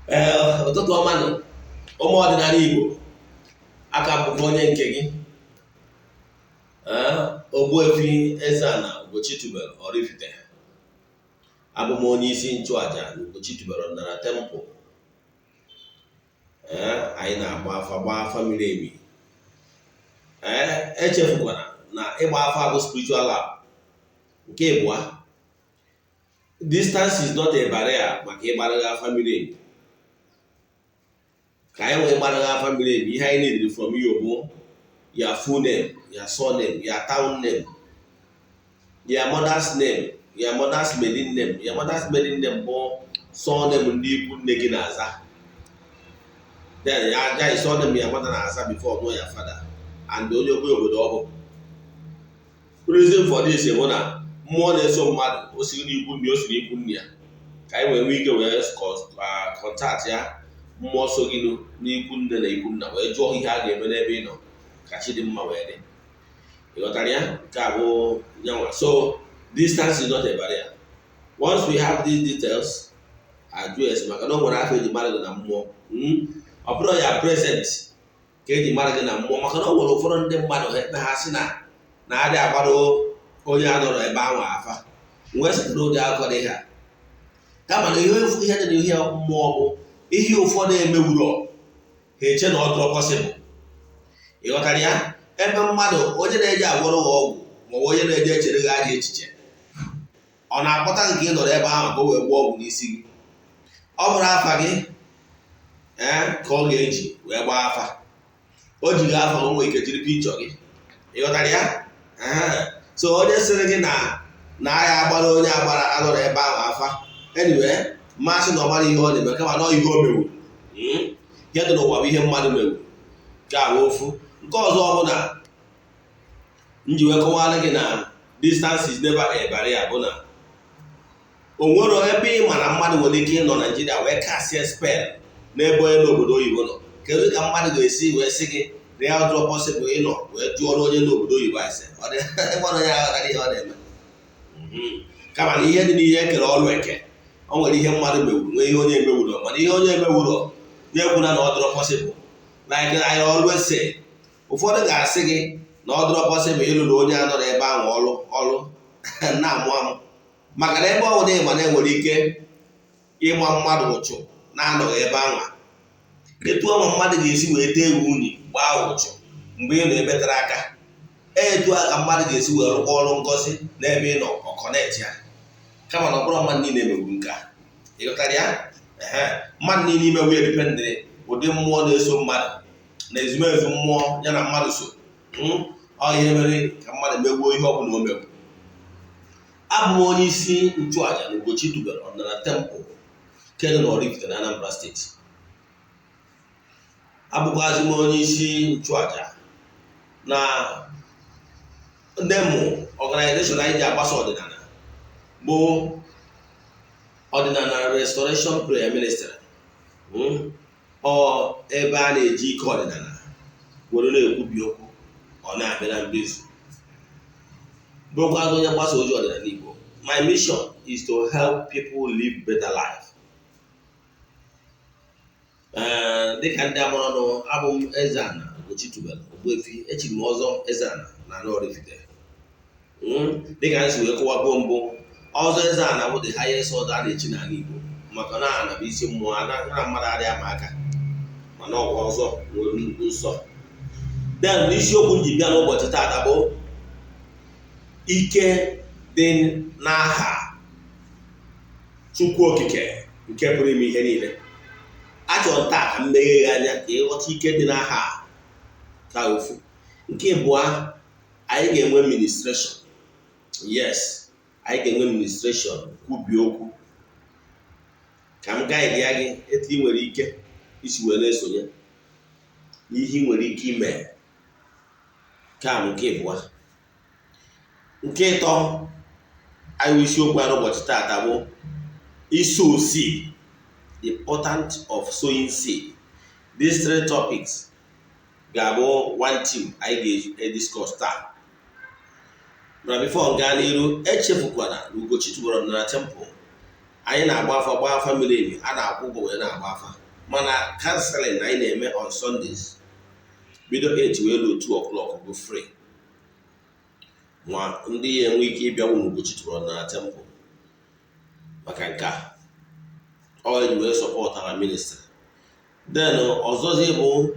Ee, ụtụtụ ọma nụ, ụmụ ọdịnala Igbo. Aka bụkwa onye nke gị, ee, Ogbuefi Eze-Ana Ugochi tubelu Oraifite. Abụ m onye isi nchụaja na Ugochi tubelu ọdịnala temple. Ee, anyị na-agba afa, gbaa afa miri emi. Ee, echefukwana na ịgba afa bụ spiritual lab. Nke ịbụa, distance is not a barrier maka ịgbara gị afa miri emi. Ka anyị wee gbara gị afa miri emi, ihe anyị need from you bụ your full name, your surname, your town name, your mother's name, your mother's maiden name. Your mother's maiden name bụ surname ndị ikwu nne gị na-aza. Then ya ya surname your mother na-aza before know your father, and onye ogbe obodo ọ bụ. Reason for this bụ na mmụọ na-eso mmadụ, o siri n'ikwu nne, o siri ikwu nne ya, ka anyị wee nwee ike wee contact ya, mmụọ so gị n'ikwu nne na ikwu nna, wee jụọ ihe a ga-eme n'ebe ị nọ ka chi dị mma wee dị. Ịghọtara ya? Nke a bụ nyanwa. So distance is not a barrier. Once we have these details, address, maka na o nwere afọ eji mara gị na mmụọ. Ọ bụrụ ya present ka eji mara gị na mmụọ, maka na o nwere ụfọdụ ndị mmadụ ebe ha sị na na-adị agbado onye a nọrọ ebe ahụ afa wee sịtara ụdị akụkọ dị ha. Kama na ihe ihe dị n'ihe mmụọ bụ ihe ụfọdụ emewuro ha eche na ọ dụrọ possible. Ịghọtara ya? Ebe mmadụ, onye na-eje agwọrọ gị ọgwụ maọbụ onye na-eje echere gị ajọ echiche, ọ na-akpọta gị ka ị nọrọ ebe ahụ ka o wee gwọọ ọgwụ n'isi gị. Ọ bụrụ afa gị, ee, ka ọ ga-eji wee gbaa afa. O ji gị afa, o nwere ike jiri pikchọ gị. Ịghọtara ya? So onye sịrị gị na na agha agbara onye agbara anọrọ ebe ahụ afa, anyway, mmasị na ọ mara ihe ọ na-eme, kama na ọ ihe o mewuru. Ihe dị n'ụwa bụ ihe mmadụ mewuru. Nke a bụ ofu. Nke ọzọ ọ bụ na m ji wee kọwara gị na distance is never a barrier bụ na o nwere ebe ị ma na mmadụ nwere ike ịnọ Naijiria wee cast spell n'ebe onye n'obodo oyibo nọ. Kedu ka mmadụ ga-esi wee sị gị na ya dụrọ possible ịnọ wee jụọrọ onye n'obodo oyibo ase? Ọ dị ịgbara onye aghọtara ihe ọ na-eme. Kama na ihe dị n'ihe ekere ọrụ eke, o nwere ihe mmadụ mewuru, nwee ihe onye emewuro. Mana ihe onye emewuro ya ekwuna na ọ dụrọ possible. Like I always say, ụfọdụ ga-asị gị na ọ dụrọ possible ịlụrụ onye a nọrọ ebe ahụ ọrụ ọrụ na-amụ amụ, maka na ebe ọ bụla ịma na enwere ike ịma mmadụ ụchụ na-anọghị ebe ahụ, etu ọma mmadụ ga-esi wee tee ewu unyi gbaa ụchụ mgbe ị nọ ebe tere aka, etu a ka mmadụ ga-esi wee rụkwa ọrụ ngozi n'ebe ị nọ, ọ connect ya. Kama na ọ bụrụ mmadụ niile megburu nke a. Ịghọtara ya? Ehe, mmadụ niile ime wee dependịrị ụdị mmụọ na-eso mmadụ na ezumezu mmụọ ya na mmadụ so. Ọ ihe mere ka mmadụ megbuo ihe ọ bụla o megbu. Abụ m onye isi nchụaja na Ugochi tubelu ọdịnala temple nke dị n'Oraifite na Anambra Steeti. Abụkwazị m onye isi nchụaja na ndemụ organization anyị ji agbasa ọdịnala bụ Ọdịnala Restoration Prayer Ministry. Ọ ebe a na-eji ike ọdịnala were na-ekwubi okwu, ọ na-abịa na mmezu. Bụrụkwazị onye mgbasa ozi ọdịnala Igbo. My mission is to help people live better life. Ee, dịka ndị amụrụ nụ, abụ m Eze-Ana Ugochi tubelu Ogbuefi, echiri m ọzọ Eze-Ana na ana Oraifite. Dịka anyị si wee kọwabuo mbụ, ọzọ Eze-Ana bụ the highest ọzọ a na-echi n'ala Igbo, maka na ana bụ isi mmụọ ana na mmadụ adịghị ama aka, mana ọkwa ọzọ nwere nnukwu nsọ. Then n'isiokwu m ji bịa n'ụbọchị taata bụ ike dị n'aha Chukwu Okike nke pụrụ ime ihe niile. Achọrọ m taa ka m meghe ya anya ka ịghọta ike dị n'aha a. Ka ofu. Nke ịbụa, anyị ga-enwe ministration. Yes, anyị ga-enwe ministration, kwubie okwu ka m guide ya gị etu ị nwere ike isi wee na-esonye n'ihe ị nwere ike ime. Ka m nke ịbụa. Nke ịtọ anyị, isiokwu anyị n'ụbọchị taata bụ isow seed, the importance of sowing seed. These three topics ga-abụ one theme anyị ga-ediscuss taa. Mana before m gaa n'iru, echefukwana na Ugochi tubelu ọdịnala temple. Anyị na-agba afa, gbaa afa miri emi. A na-akwụ ụgwọ wee na-agba afa, mana counseling anyị na-eme on Sundays, bido 8 wee ruo 2 o'clock, bụ free. Ma ndị ya enwe ike ịbịanwu n'Ugochi tụrụ na temple maka nke a, ọ eji wee support our ministry. Then ọzọzi bụ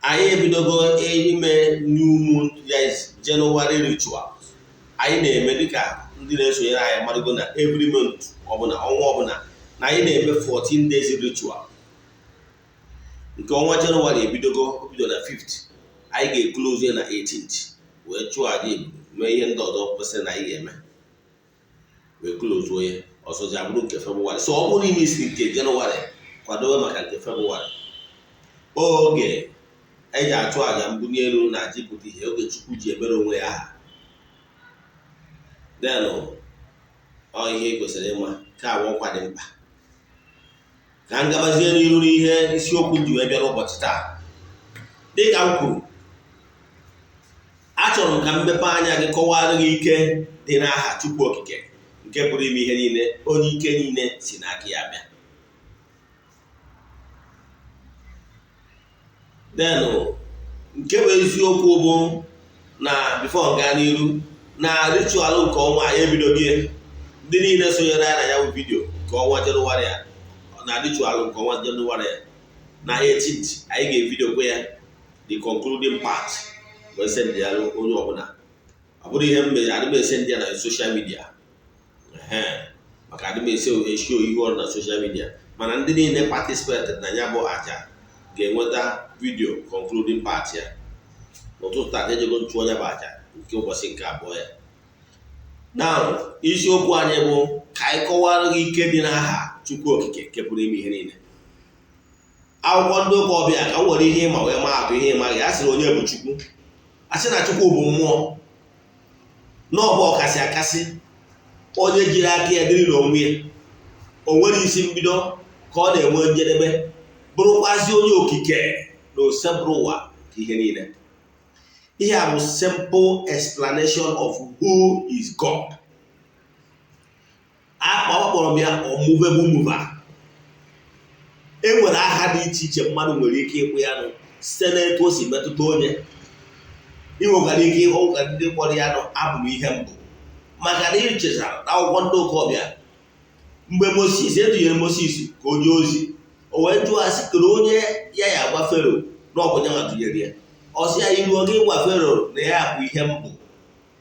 anyị ebidogo ime new moon, yes, January rituals anyị na-eme. Dịka ndị na-esonyere anyị marago na every month ọbụla, ọnwa ọbụla, na anyị na-eme 14 days ritual. Nke ọnwa Jenụwarị ebidogo, bido na 5th, anyị ga-eclose na 18th, wee chụọ aja ebulu, mee ihe ndị ọzọ kwesịrị na anyị ga-eme, wee close ya. Ọzọzi abụrụ nke Febụwarị. So ọ bụrụ ime isi nke Jenụwarị, kwadobe maka nke Febụwarị. Oge eji achụ àjà mbunye elu na aja ịpụta ihe, oge Chukwu ji emere onwe ya aha. Then ọ ihe ị kwesịrị ịma ka abụ ọkwa dị mkpa. Ka m gabazie n'iru n'ihe isiokwu ji wee bịa n'ụbọchị taa. Dịka m kwuru, achọrọ m ka m mmepe anya gị, kọwara gị ike dị n'aha Chukwu Okike nke pụrụ ime ihe niile, onye ike niile si n'aka ya bịa. Then nke bụ eziokwu bụ na before gaa n'iru na ritual nke ọnwa anyị ebidoghị, ndị niile sonyere ya na ya bụ video nke ọnwa Jenụwarị a, na ritual nke ọnwa Jenụwarị a, na 18th anyị ga-evideo kwe ya, the concluding part, wee send ya onye ọbụla. Ọ bụrụ ihe m mere, adị m esend ya na social media, maka adị m ese eshow ihu ọrụ na social media, mana ndị niile participate na ya bụ aja ga-enweta video concluding part ya. N'ụtụtụ taa ejego nchụ onye bụ aja nke ụbọchị nke abụọ ya. Na isiokwu anyị bụ ka anyị kọwara gị ike dị n'aha Chukwu Okike nke pụrụ ime ihe niile. Akwụkwọ ndị ụka ọbịa, ka m nwere ihe ịma wee maa atụ ihe ịmaghị. A sịrị onye bụ Chukwu? A sị na Chukwu bụ mmụọ, na ọ bụ ọkasị akasị, onye jiri aka ya dịrị n'onwe ya. O nwere isi mbido ka ọ na-enwe njedebe, bụrụkwazị onye okike na Osebụrụwa ka ihe niile. Ihe a bụ simple explanation of who is God. Akpọrọ m ya unmovable mover. E nwere aha dị iche iche mmadụ nwere ike ịkpụ ya nụ site n'etu o si metụta onye. Ị nwekwara ike ịhụ ka ndị kpọrọ ya nụ abụ m ihe mbụ, maka na ị chetara na akwụkwọ ndị ụka ọbịa, mgbe Moses edunyere Moses ka o jee ozi, o wee jụọ asị kere onye ya ya agwa Fero na ọ bụ nyanwa dunyere ya. Ọ sị ya, iru oge ịgwa Fero na ya bụ ihe mbụ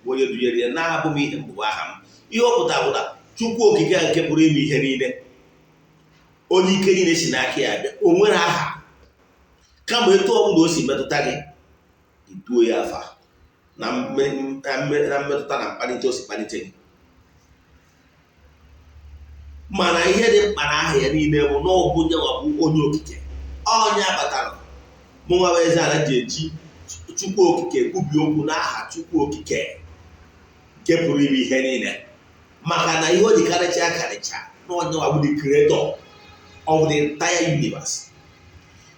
bụ onye dunyere ya, na-abụ m ihe mbụ bụ aha m. Ihe ọ pụtara bụ na Chukwu Okike a nke pụrụ ime ihe niile, onye ike niile si n'aka ya bịa, o nwere aha, kama etu ọbụla o si metụta gị, ituo ya afa na mmetụta na mkpalite o si kpalite gị. Mana ihe dị mkpa na aha ya niile bụ na ọ bụ nyanwa bụ onye okike. Onye kpatara mụnwa bụ Eze-Ana ji eji Chukwu Okike kwubi okwu n'aha Chukwu Okike nke pụrụ ime ihe niile, maka na ihe o ji karịcha karịcha na onyenwa bụ the creator of the entire universe,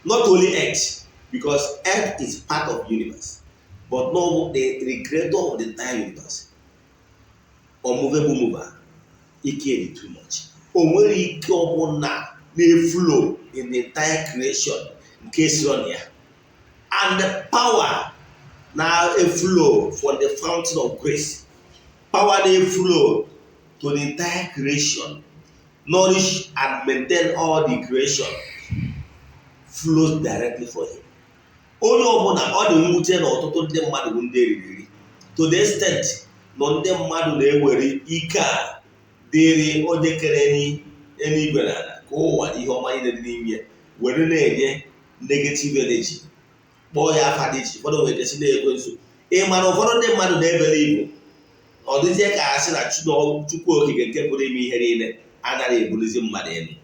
not only earth, because earth is part of the universe, but no, the creator of the entire universe, unmovable mover. Ike dị too much. O nwere ike ọbụla na-eflow in the entire creation nke siro na ya, and the power na-eflow from the fountain of grace, power na-eflow to the entire creation, nourish and maintain all the creation, flows directly for him. Onye ọbụla ọ dị mwute na ọtụtụ ndị mmadụ bụ ndị eriri eri, to the extent na ndị mmadụ na-ewere ike a dịrị onye kere eluigwe na ala ka ụwa na ihe ọma niile dị n'ime ya, were na-enye negative energy, kpọọ ya afa dị iche. Ụfọdụ nwere ike si na-ekwensu. Ị mara ụfọdụ ndị mmadụ na-ebere ibu, ọ dịzie ka a sị na Chukwu Okike nke pụrụ ime ihe niile anaghị ebulizi mmadụ elu.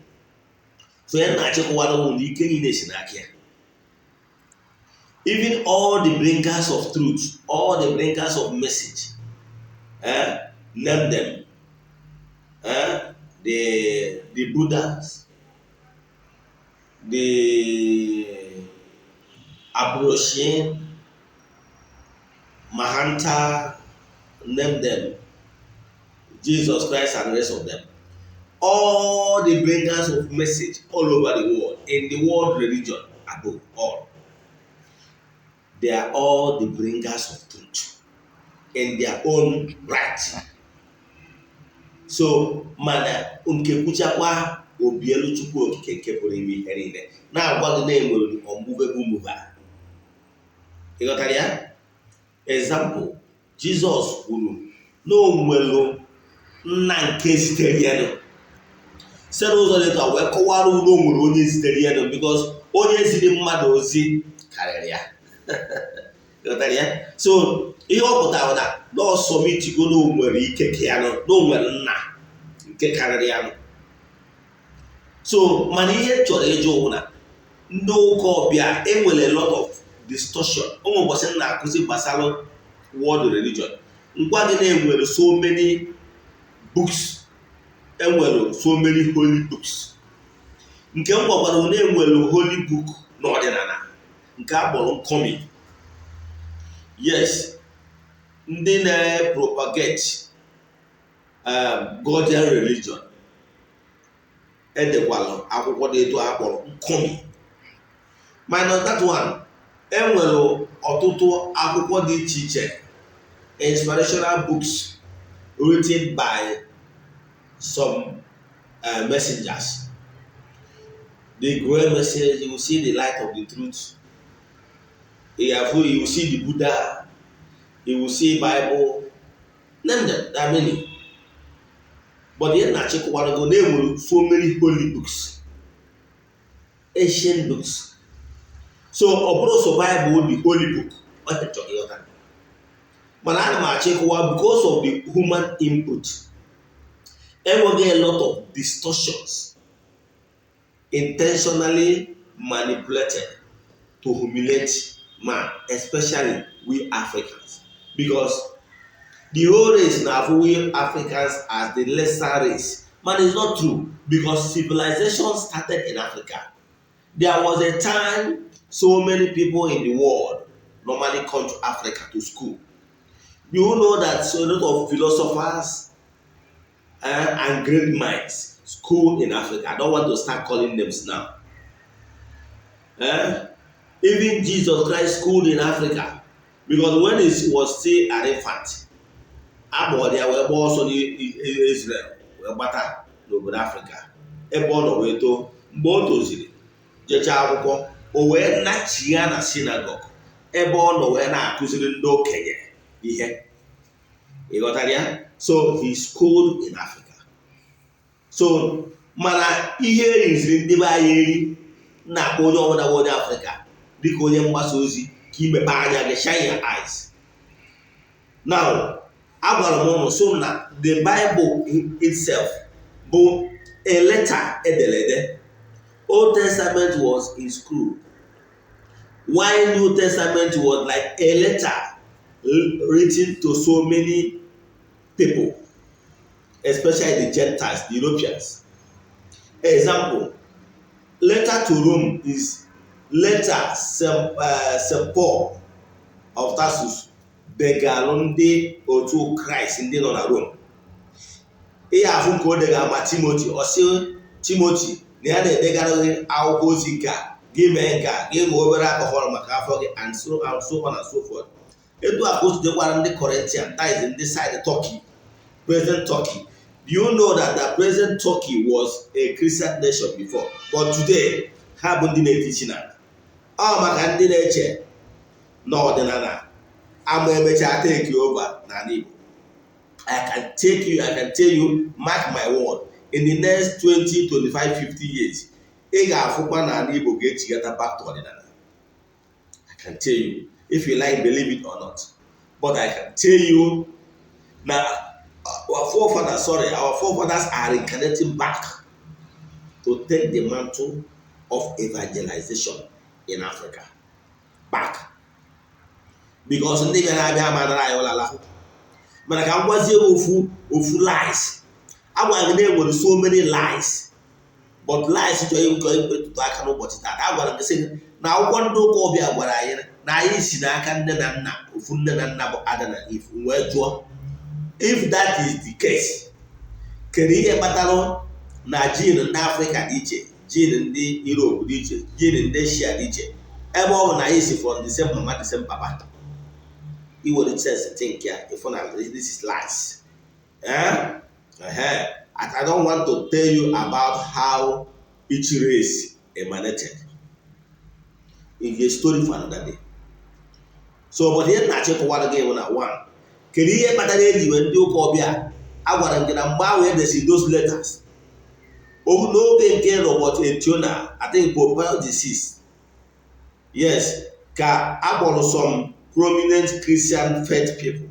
So ya na-achịkọwara ụmụ na ike niile si n'aka ya. Even all the bringers of truth, all the bringers of message, name them, the Buddhas, the Abroshin, Mahanta, name them, Jesus Christ and the rest of them. All the bringers of message all over the world, in the world religion above all, they are all the bringers of truth in their own right. So mana nke kwuchakwa obielu Chukwu Okike nke pụrụ ime ihe niile na-agwa gị na enwere unmovable mover. Ị ghọtara ya? Example, Jizọs kwuru na o nwere nna nke zitere ya nụ. Site n'ụzọ dị etu a wee kọwara unu o nwere onye zitere ya nụ, because onye ziri mmadụ ozi karịrị ya. Ị ghọtara ya? So ihe ọ pụtara na n'ọsọmitigo na o nwere ike ka ya nụ, na o nwere nna nke karịrị ya nụ. So mana ihe m chọrọ ịjụ bụ na ndị ụka ọbịa enwere a lot of distortion. Ụmụ ụbọchị m na-akụzi gbasara world religion, ngwa gị na enwere so many books, enwere so many holy books. Nke m gwakwara na enwere holy book n'ọdịnala nke a kpọrọ nkọmi. Yes, ndị na-propagate Godian religion edekwala akwụkwọ dị etu a kpọrọ nkọmi. Minus that one, enwere ọtụtụ akwụkwọ dị iche iche, inspirational books written by some messengers. The great message, you will see the light of the truth. You will see the Buddha, you will see Bible, name them, there are many. But ihe na-achịkọwara go na enwere so many holy books, ancient books. So ọ bụrụ so Bible the holy book ọ chọrọ ịghọta, mana ana m achọ ịkọwa, because of the human input, enweghị a lot of distortions intentionally manipulated to humiliate man, especially we Africans, because the whole race na-afụ we Africans as the lesser race. But it's not true, because civilization started in Africa. There was a time so many people in the world normally come to Africa to school. You know that so a lot of philosophers and great minds school in Africa. I don't want to start calling names now. Eh? Even Jesus Christ schooled in Africa, because when he was still an infant, agbọrọ ya wee gbaa ọsọ n'Israel wee gbata n'obodo Afrịka ebe ọ nọ wee too. Mgbe o toziri, jechaa akwụkwọ, o wee nachigha na synagogue ebe ọ nọ wee na-akụziri ndị okenye ihe. Ị ghọtara ya? So he schooled in Africa. So mana ihe eriziri ndị be anyị eri na-akpọ onye ọbụla bụ onye Afrịka dịka onye mgbasa ozi ka imepe anya gị, shine your eyes. Now, agwara m ụnụ so na the Bible itself bụ a letter ederede. Old Testament was in scroll, while New Testament was like a letter written to so many people, especially the Gentiles, the Europeans. Example, letter to Rome is letter St. Paul of Tarsus degalụ ndị otu Kraịst ndị nọ na Rome. Ihe afụ nke o degara ma Timoti, ọ sị Timoti na ya na-edegara gị akwụkwọ ozi nke a, gị mee nke a, gị ṅụọ obere alcohol maka afọ gị, and so on and so forth. Etu a ka o sidekwara ndị Corinthian, that is ndị side Turkey, present Turkey. Do you know that the present Turkey was a Christian nation before, but today ha bụ ndị na-eti chi n'ala? Ọ maka ndị na-eche na ọdịnala ama emechaa take over n'ala Igbo. I can take you, I can tell you, mark my word, in the next 20, 25, 50 years, ị ga-afụkwa n'ala Igbo ga-echigata back to ọdịnala. I can tell you, if you like, believe it or not. But I can tell you na our forefathers, sorry, our forefathers are reincarnating back to take the mantle of evangelization in Africa back. Because ndị bịara abịa amadara anyị ụlala. Mana ka m gwazie ofu ofu lies agwara gị na enwere so many lies, but lies chọrọ ịkọ ịtụtụ aka n'ụbọchị taa. A gwara gị sị na akwụkwọ ndị ụka ọbịa gwara anyị na anyị si n'aka nne na nna, ofu nne na nna bụ Adam na Eve. Wee jụọ, if that is the case, kedu ihe kpatara Na gene ndị Afrịka dị iche, gene ndị Europe dị iche, gene ndị Asia dị iche, ebe ọ bụ na anyị si from the same mama, the same papa. Iwere sense think ya, ịfụ na this is lies, eh? I don't want to tell you about how each race emanated. It's a story for another day. So, but ihe na-achịkọwara gị bụ na one, kedu ihe kpatara eji wee ndị ụka ọbịa? Agwara m gị na mgbe ahụ edesi those letters n'oge nke Robert Etiona, I think Pope Pius the Sixth, yes, ka akpọrọ some prominent Christian faith people,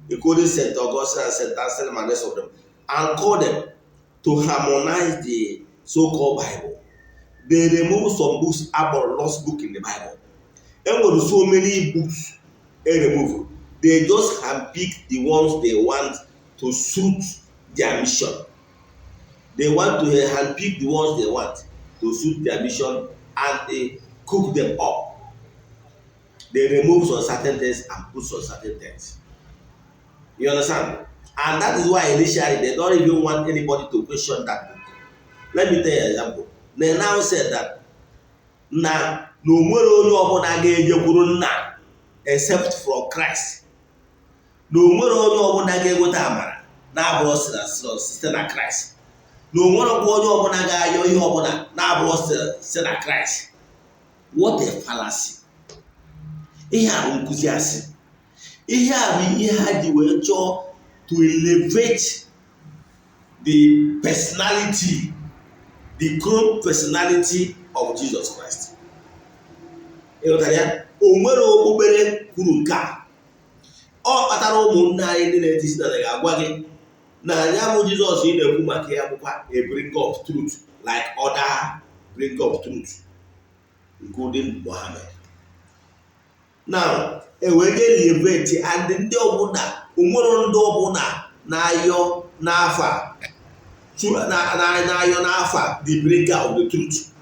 including St. Augustine and St. Anselm and rest of them, and call them to harmonize the so-called Bible. They remove some books akpọrọ lost book in the Bible. Enwere so many books e remove. They just handpick the ones they want to suit their mission. They want to handpick the ones they want to suit their mission and they cook them up. They remove some certain things and put some certain things. You understand? And that is why initially they don't even want anybody to question that book. Let me tell you an example. They now said that na o nwere onye ọbụla ga-ejekwuru nna except from Christ, na o nwere onye ọbụla ga-enweta amara na-abụrụ site na Christ, na o nwerekwa onye ọbụla ga-ayọ ihe ọbụla na-abụrụ site na Christ. What a fallacy! Ihe a bụ nkụzi asị. Ihe a bụ ihe ha ji wee chọọ to elevate the personality, the chrome personality of Jesus Christ. Ịghọtara ya? O nwere okpukpere kwuru nke a. Ọ kpatara ụmụnne anyị ndị na-eti na ga-agwa gị na ya bụ Jizọs ị na-ekwu maka ya bụkwa a bringer of truth like other bringer of truth, including Muhammad. Now, ewee ga elevate and ndị ọbụla, onwere ndị ọbụla na-ayọ n'afa, na-ayọ n'afa the bringer of the truth,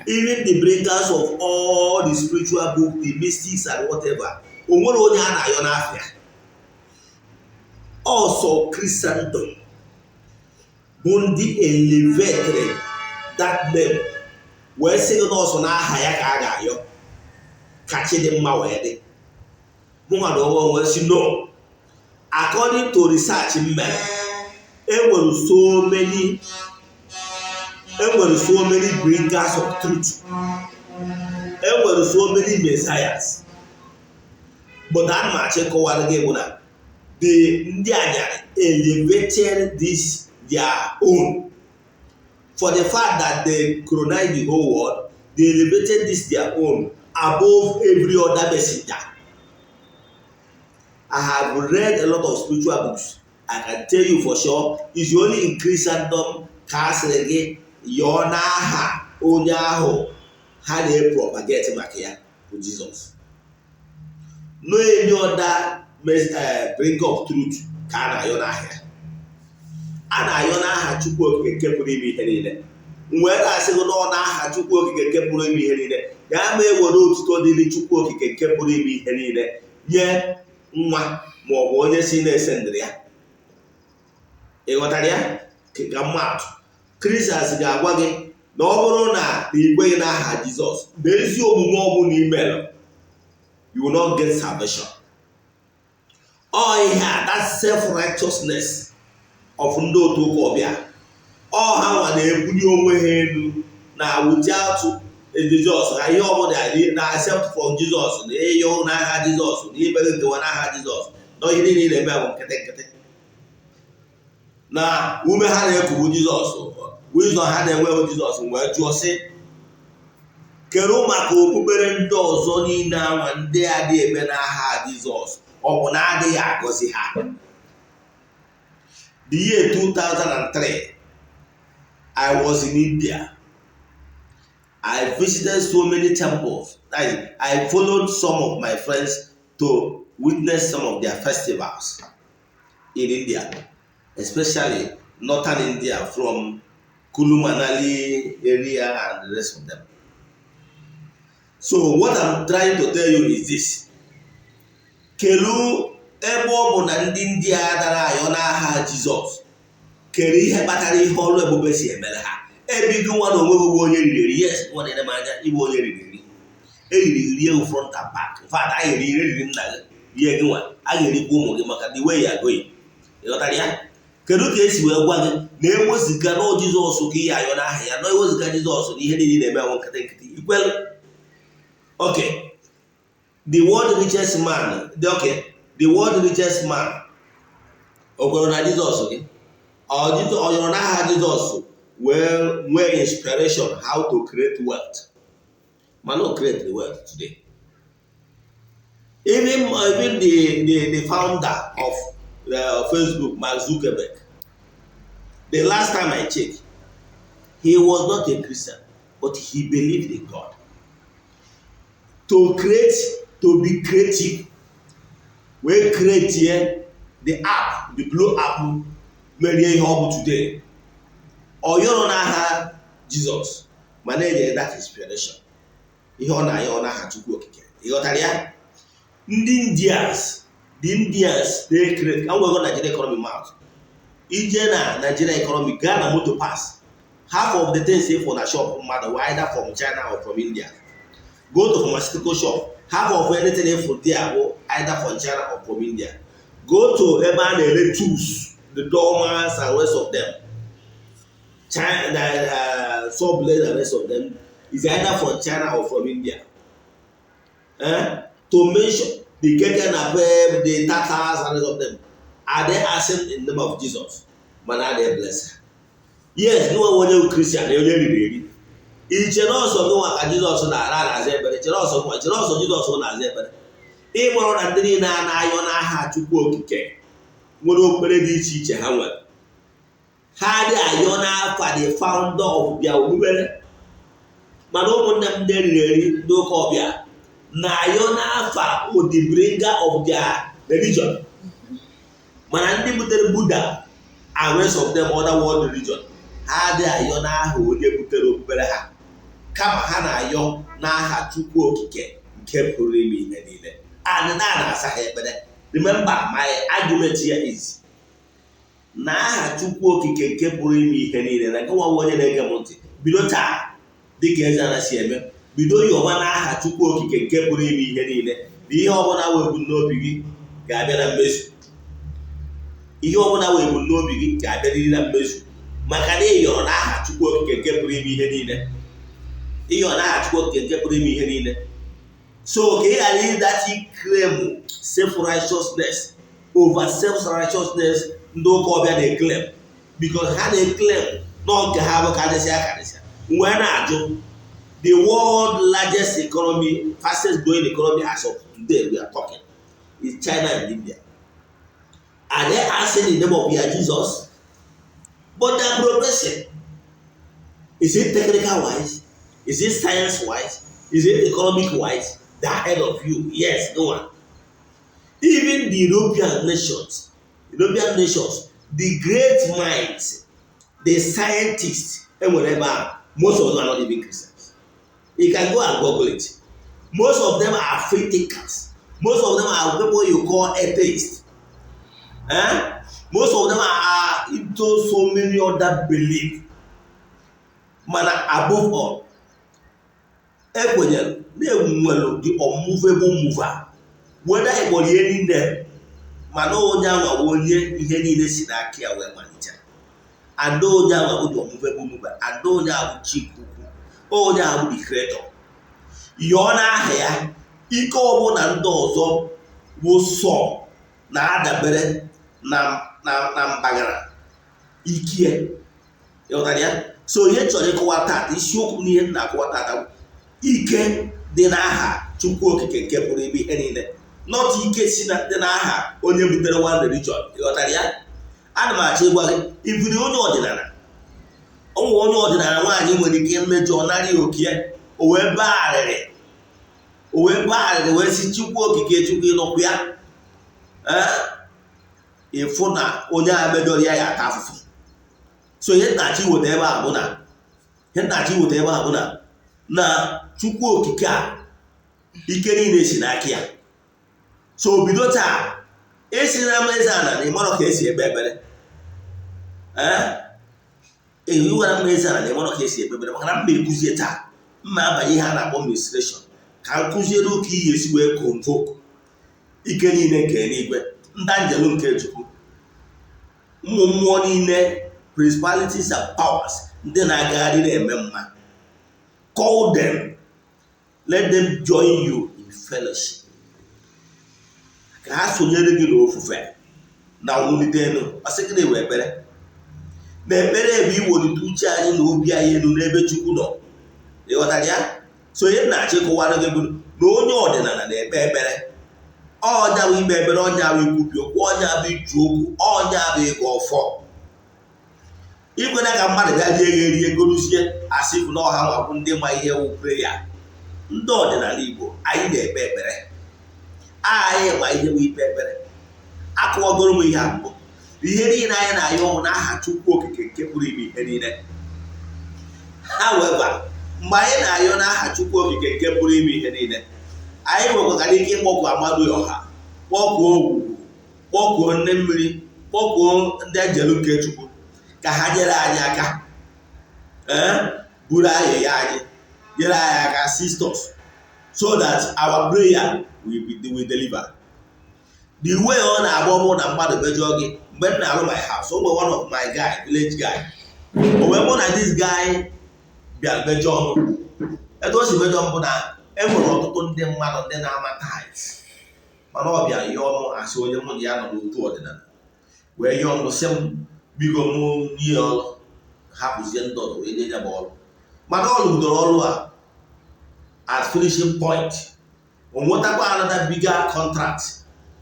even the bringers of all the spiritual book, the mystics and whatever, onwere onye a na-ayọ n'afịa ọsọ. Christendom bụ ndị elevated that name wee sị gị n'ọsọ n'aha ya ka a ga-ayọ ka chi dị mma wee dị. Mụnwa na onwe wee sị no. According to research m mere, enwere so many bringers of truth, enwere so many messiahs, but ana m achọ ịkọwara gị bụ na the ndị anyarị elevated this their own for the fact that they colonized the whole world. They elevated this their own above every other messenger. I have read a lot of spiritual books. I can tell you for sure, it's only in Christendom ka a sịrị gị yọọ n'aha onye ahụ ha na-propagate maka ya bụ Jizọs. No any other bring of truth ka a na-ayọ n'ahịa. A na-ayọ n'aha Chukwu Okike nke pụrụ ime ihe niile. Wee na-asị gị nọ n'aha Chukwu Okike nke pụrụ ime ihe niile ya ma ewere otuto dịrị Chukwu Okike nke pụrụ ime ihe niile nye nwa ma ọ bụ onye si na-ese ndịrị ya. Ị ghọtara ya? Ka mmadụ Christians ga-agwa gị na ọ bụrụ na ị kweghị n'aha Jizọs na ezi omume ọbụla imelụ, you will not get salvation. Ọ ihe a, that self-righteousness of ndị otu ụka ọbịa, ọ ha nwa na-ebuli onwe ha elu na without Jizọs ha ihe ọbụla na except from Jizọs, na ịyọ n'aha Jizọs, na imere nkewa n'aha Jizọs, na ihe niile na-eme bụ nkịtị nkịtị, na ume ha na-ekubu Jizọs, wisdom ha na-enwe bụ Jizọs. Wee jụọ sị, kedu maka okpukpere ndị ọzọ niile anwa ndị adịghị eme n'aha Jizọs? Ọ bụ na adịghị agọzi ha? The year 2003, I was in India. I visited so many temples. I followed some of my friends to witness some of their festivals in India, especially northern India, from Kulu Manali area and the rest of them. So what I'm trying to tell you is this: kelu ebe ọ bụ na ndị India dara ayọ n'aha Jizọs. Kedu ihe kpatara ihe ọrụ ebube si emere ha, ebe gị nwa na onwe gị bụ onye riri eri? Yes, nwa na-ere m anya, ịbụ onye riri eri. Eriri rie ewu front and back. In fact, a ga-eri, eriri nna gị, rie gị nwa, a ga-erikwa ụmụ gị, maka the way you are going. Ịghọtara ya? Kedu ka esi wee gwa gị na eweziga na Jizọs ka ihe ayọ n'aha ya, na eweziga Jizọs na ihe niile na-eme enwe nkịtị nkịtị ikwelu? Okay, the world richest man, the world richest man, o kwere na Jizọs gị? Ọ yọrọ n'aha Jizọs wee nwee inspiration how to create wealth? Mana o create the wealth today. Even the founder of Facebook, Mark Zuckerberg, the last time I checked, he was not a Christian, but he believed in God to create, to be creative, wee create here the app, the blue app merie ihe ọ bụ today. Ọ yọrọ n'aha Jizọs, mana enyere that inspiration. Ihe ọ na-ayọ n'aha Chukwu Okike. Ịghọtara ya? Ndị Indians, the Indians, they create ka nwego Nigeria economy mouth. Ije na Nigeria economy, gaa na motor parts, half of the things for na shop mmadụ were either from China or from India. Go to pharmaceutical shop, half of anything for there bụ either from China or from India. Go to ebe a na-ere tools, the dormers and rest of them, China, saw blade and rest of them is either from China or from India. Eh? To mention the Keke Napep, the Tatas and rest of them, are they asking in the name of Jesus? Mana are they blessed? Yes, gị nwa onye Christian, onye riri eri, iche na ọsọ gị nwa ka Jizọs na-ara na-aza ekpere. Chere ọsọ gị nwa, chere ọsọ Jizọs na-aza ekpere. Ịkpọrọ na ndị niile a na-ayọ n'aha Chukwu Okike nwere okpukpere dị iche iche ha nwere, ha dị ayọ n'afa the founder of their okpukpere. Mana ụmụnne m ndị eriri eri, ndị ụka ọbịa, na-ayọ n'afa the bringer of their religion. Mana ndị butere Buddha and rest of them, other world religion, ha adịghị ayọ n'aha onye butere okpukpere ha, kama ha na-ayọ n'aha Chukwu Okike nke pụrụ ime ihe niile, and na na-asa ha ekpere. Remember, my argument here is na aha Chukwu Okike nke pụrụ ime ihe niile, na gịnwa onye na-ege m ntị, bido taa, dịka eze ana si eme, bido yọba n'aha Chukwu Okike nke pụrụ ime ihe niile, na ihe ọbụla wee ebumnobi gị ga-abịa na mmezu. Ihe ọbụla wee ebumnobi gị ga-abịarịrị na mmezu, maka na ị yọrọ n'aha Chukwu Okike nke pụrụ ime ihe niile. Ịyọrọ n'aha Chukwu Okike nke pụrụ ime ihe niile. So ka ị ghara ịdachi claim self righteousness over self righteousness ndị ụka ọbịa na-eclaim, because ha na-eclaim nọ nke ha bụ karịsịa karịsịa. Wee na-ajụ, the world largest economy, fastest growing economy as of today we are talking, is China and India. Are they asking in the name of their Jesus? But they are progressing. Is it technical wise? Is it science wise? Is it economic wise? They are ahead of you. Yes, no one. Even the European nations, European nations, the great minds, the scientists enwere ebe a, most of them are not even Christians. You can go and Google it. Most of them are free thinkers. Most of them are people you call atheists. Eh? Most of them are into so many other belief. Mana above all, ekwenyere na enwere the unmovable mover, whether ịkpọrọ ihe niile, mana onye anwa bụ onye ihe niile si n'aka ya wee malite, and onye anwa bụ the unmovable mover, and onye ahụ bụ chi ukwu, onye ahụ bụ the creator. Yọọ n'aha ya. Ike ọbụla ndị ọzọ bụ sọ na-adabere na mpaghara ikie. Ịghọtara ya? So ihe chọrọ ịkọwa tata, isiokwu n'ihe m na-akọwa tata bụ ike dị n'aha Chukwu Okike nke pụrụ ime ihe niile, not ike si na dị n'aha onye butere one religion. Ịghọtara ya? Ana m achọ ịgwa gị, ifiri onye ọdịnala, onwe onye ọdịnala nwaanyị nwere ike mmejọ narị okie, o wee baa arịrị, o wee baa arịrị, wee sị, "Chukwu Okike, Chukwu, ịnọkwu ya?" Ee, ịfụ na onye a mejọrọ ya, ya ata afụfụ. So ihe nnachi iweta ebe a bụ na, ihe nnachi iweta ebe a bụ na Chukwu Okike a, ike niile si n'aka ya. So bido taa, esi na eze ana na ịmarọ ka esi ekpe ekpere. Ee, ịgwara m eze ala na ịmara ka esi ekpe ekpere, maka na mma ekuzie taa, mma abanye ihe a na-akpọ ministration, ka m kụziere ụka iyi esi wee convoke ike niile nke eluigwe, ndị anjelu nke Chukwu, ụmụ mmụọ niile, principalities and powers, ndị na-agagharị na-eme mma. Call them, let them join you in fellowship, ka ha sonyere gị n'ofufe na mwulite elu. Ọsị gịnị wee ekpere? Na ekpere bụ iwelite uche anyị na obi anyị elu n'ebe Chukwu nọ. Ịghọtara ya? So onye na-achọ ịkọwara gị bụ na onye ọdịnala na-ekpe ekpere. Ọnya bụ ikpe ekpere, ọnya bụ ikwubi okwu, ọnya bụ iju okwu, ọnya bụ ịga ọfọ. Ikwena ka mmadụ bịa rie gị erie gorozie asị bụ na ọha nwabụ ndị ma ihe wụ prayer. Ndị ọdịnala Igbo, anyị na-ekpe ekpere. Anyị ma ihe bụ ikpe ekpere. Akụwagoro m ihe a mbụ. Ihe niile anyị na-ayọ ọhụụ n'aha Chukwu Okike nke pụrụ ime ihe niile. However, mgbe anyị na-ayọ n'aha Chukwu Okike nke pụrụ ime ihe niile, anyị nwekwara ike ịkpọku amadu ọha, kpọkuo ogwugwu, kpọkuo nne mmiri, kpọkuo ndị njelu nke Chukwu ka ha nyere anyị aka, ee, buru ayịya anyị, nyere anyị aka, assist us so that our prayer will deliver. The way ọ na-agba ọmụ na mmadụ mejọọ gị, mgbe m na-arụ my house, o nwere one of my guy, village guy, o wee mụ na this guy bịara mejọọ m. Etu o si mejọọ m bụ na e nwere ọtụtụ ndị mmadụ ndị na-ama tithe, mana ọ bịa yọọ m, asị onye mụ na ya nọ n'otu ọdịnala, wee yọọ m, sị m biko, mụ nye ọrụ, hapụzie ndị ọzọ wee nye ya bụ ọrụ. Mana ọ rụgidere ọrụ a, at finishing point, o nwetakwa another bigger contract,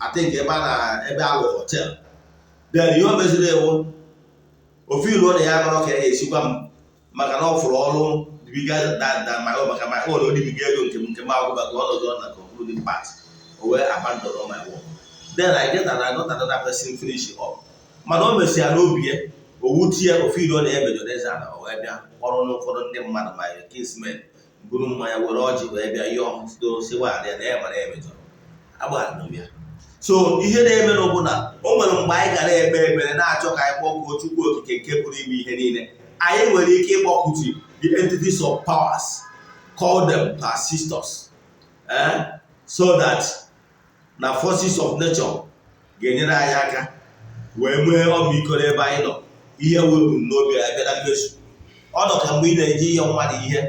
I think ebe a na ebe alụ hotel. Then ihe o meziri ewu ofe ilu na ya nọrọ ka ya esikwa m, maka na ọ fụrụ ọrụ bigger than my own, maka my own odibiga ego nke m agwụ, maka ọnọdụ na concluding part, o wee abandon all my work. Then I got another person finish it up. Mana o mesịa n'obi ya, o wutie ofe ilu na ya mejọrọ eze ala. O wee bịa kpọrọ n'ụfọdụ ndị mmadụ, ma kinsmen, buru mmanya, were ọjị, wee bịa yọọ si gbaghara ya na ya mara ya mejọrọ, agbaghara m ya. So ihe na-eme n'ụbụ na o nwere mgbe anyị gara ekpe ekpere na-achọ ka anyị kpọkuo Chukwu Okike nke pụrụ ime ihe niile, anyị nwere ike ịkpọkuti the entities of powers, call them to assist us, eh? So that na forces of nature ga-enyere anyị aka wee nwee ọmịiko n'ebe anyị nọ, ihe wee ebumnobi ya bịa na mmezu. Ọ nọ ka mgbe ị na-eji ihe mmadụ ihe,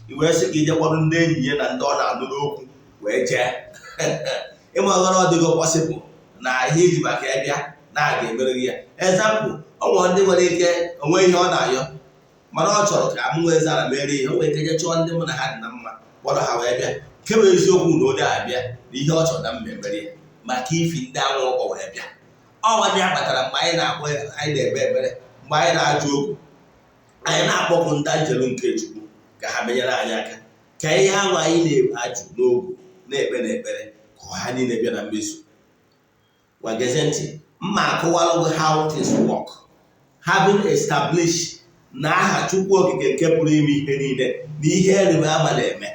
i wee sị ka ije kpọrọ ndị enyi ya na ndị ọ na-anụ n'okwu wee jee ịmaghara. Ọ dịgo possible na ihe iji maka ya bịa na a ga-emere gị ya. Example, ọ nwere ndị nwere ike onwe ihe ọ na-ayọ, mana ọ chọrọ ka mụ nwee zara mere ihe. O nwere ike jee chọọ ndị mụ na ha dị na mma, kpọrọ ha wee bịa. Nke bụ eziokwu na onye a bịa na ihe ọ chọrọ na mma emere ya, maka ifi ndị anwụ ọkpọ wee bịa. Ọ nwanne ya kpatara mgbe anyị na-akpọ, anyị na-ekpe ekpere, mgbe anyị na-ajụ okwu, anyị na-akpọkụ ndị njelu nke Chukwu ka ha menyere anyị aka, ka ihe ahụ anyị na-ajụ n'ogwu na-ekpe n'ekpere, ka ha niile bịa na mmezu. Gwa gezie ntị, mma akọwalụ gị how things work, having established na aha Chukwu Okike nke pụrụ ime ihe niile na ihe ịrịba ama na-eme.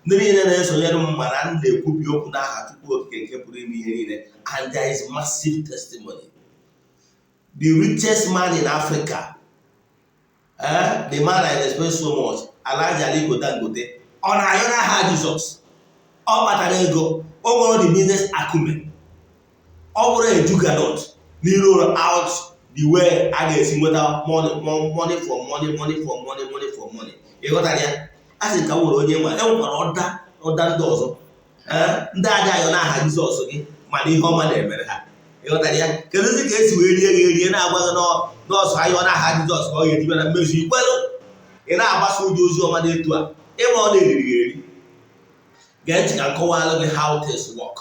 Ndị niile na-esonyere m mana m na-ekwubi okwu n'aha Chukwu Okike nke pụrụ ime ihe niile, and there is massive testimony. The richest man in Africa, the man I respect so much, Alhaji Aliko Dangote, ọ na-ayọ n'aha Jizọs? Ọ kpatara ego, o nwere the business acumen, ọ bụrụ a juggernaut n'iru out the way a ga-esi nweta money, money for money, money for money, money for money. Ị ghọtara ya? A sị ka m nwere onye nwe e nwekwara ọda ọda ndị ọzọ, ndị aja ayọ n'aha Jizọs gị, mana ihe ọma na-emere ha. Ị ghọtara ya? Kedụzi ka esi wee rie gị erie na-agwa gị nọọsụ ayọ n'aha Jizọs ka ọ ga-eji bịa na mmezu? Ikwelụ ị na-agbasa ụdị ozi ọma na-etu a ịma ọ na-eriri gị eri. Gee ntị ka nkọwalụ gị how things work.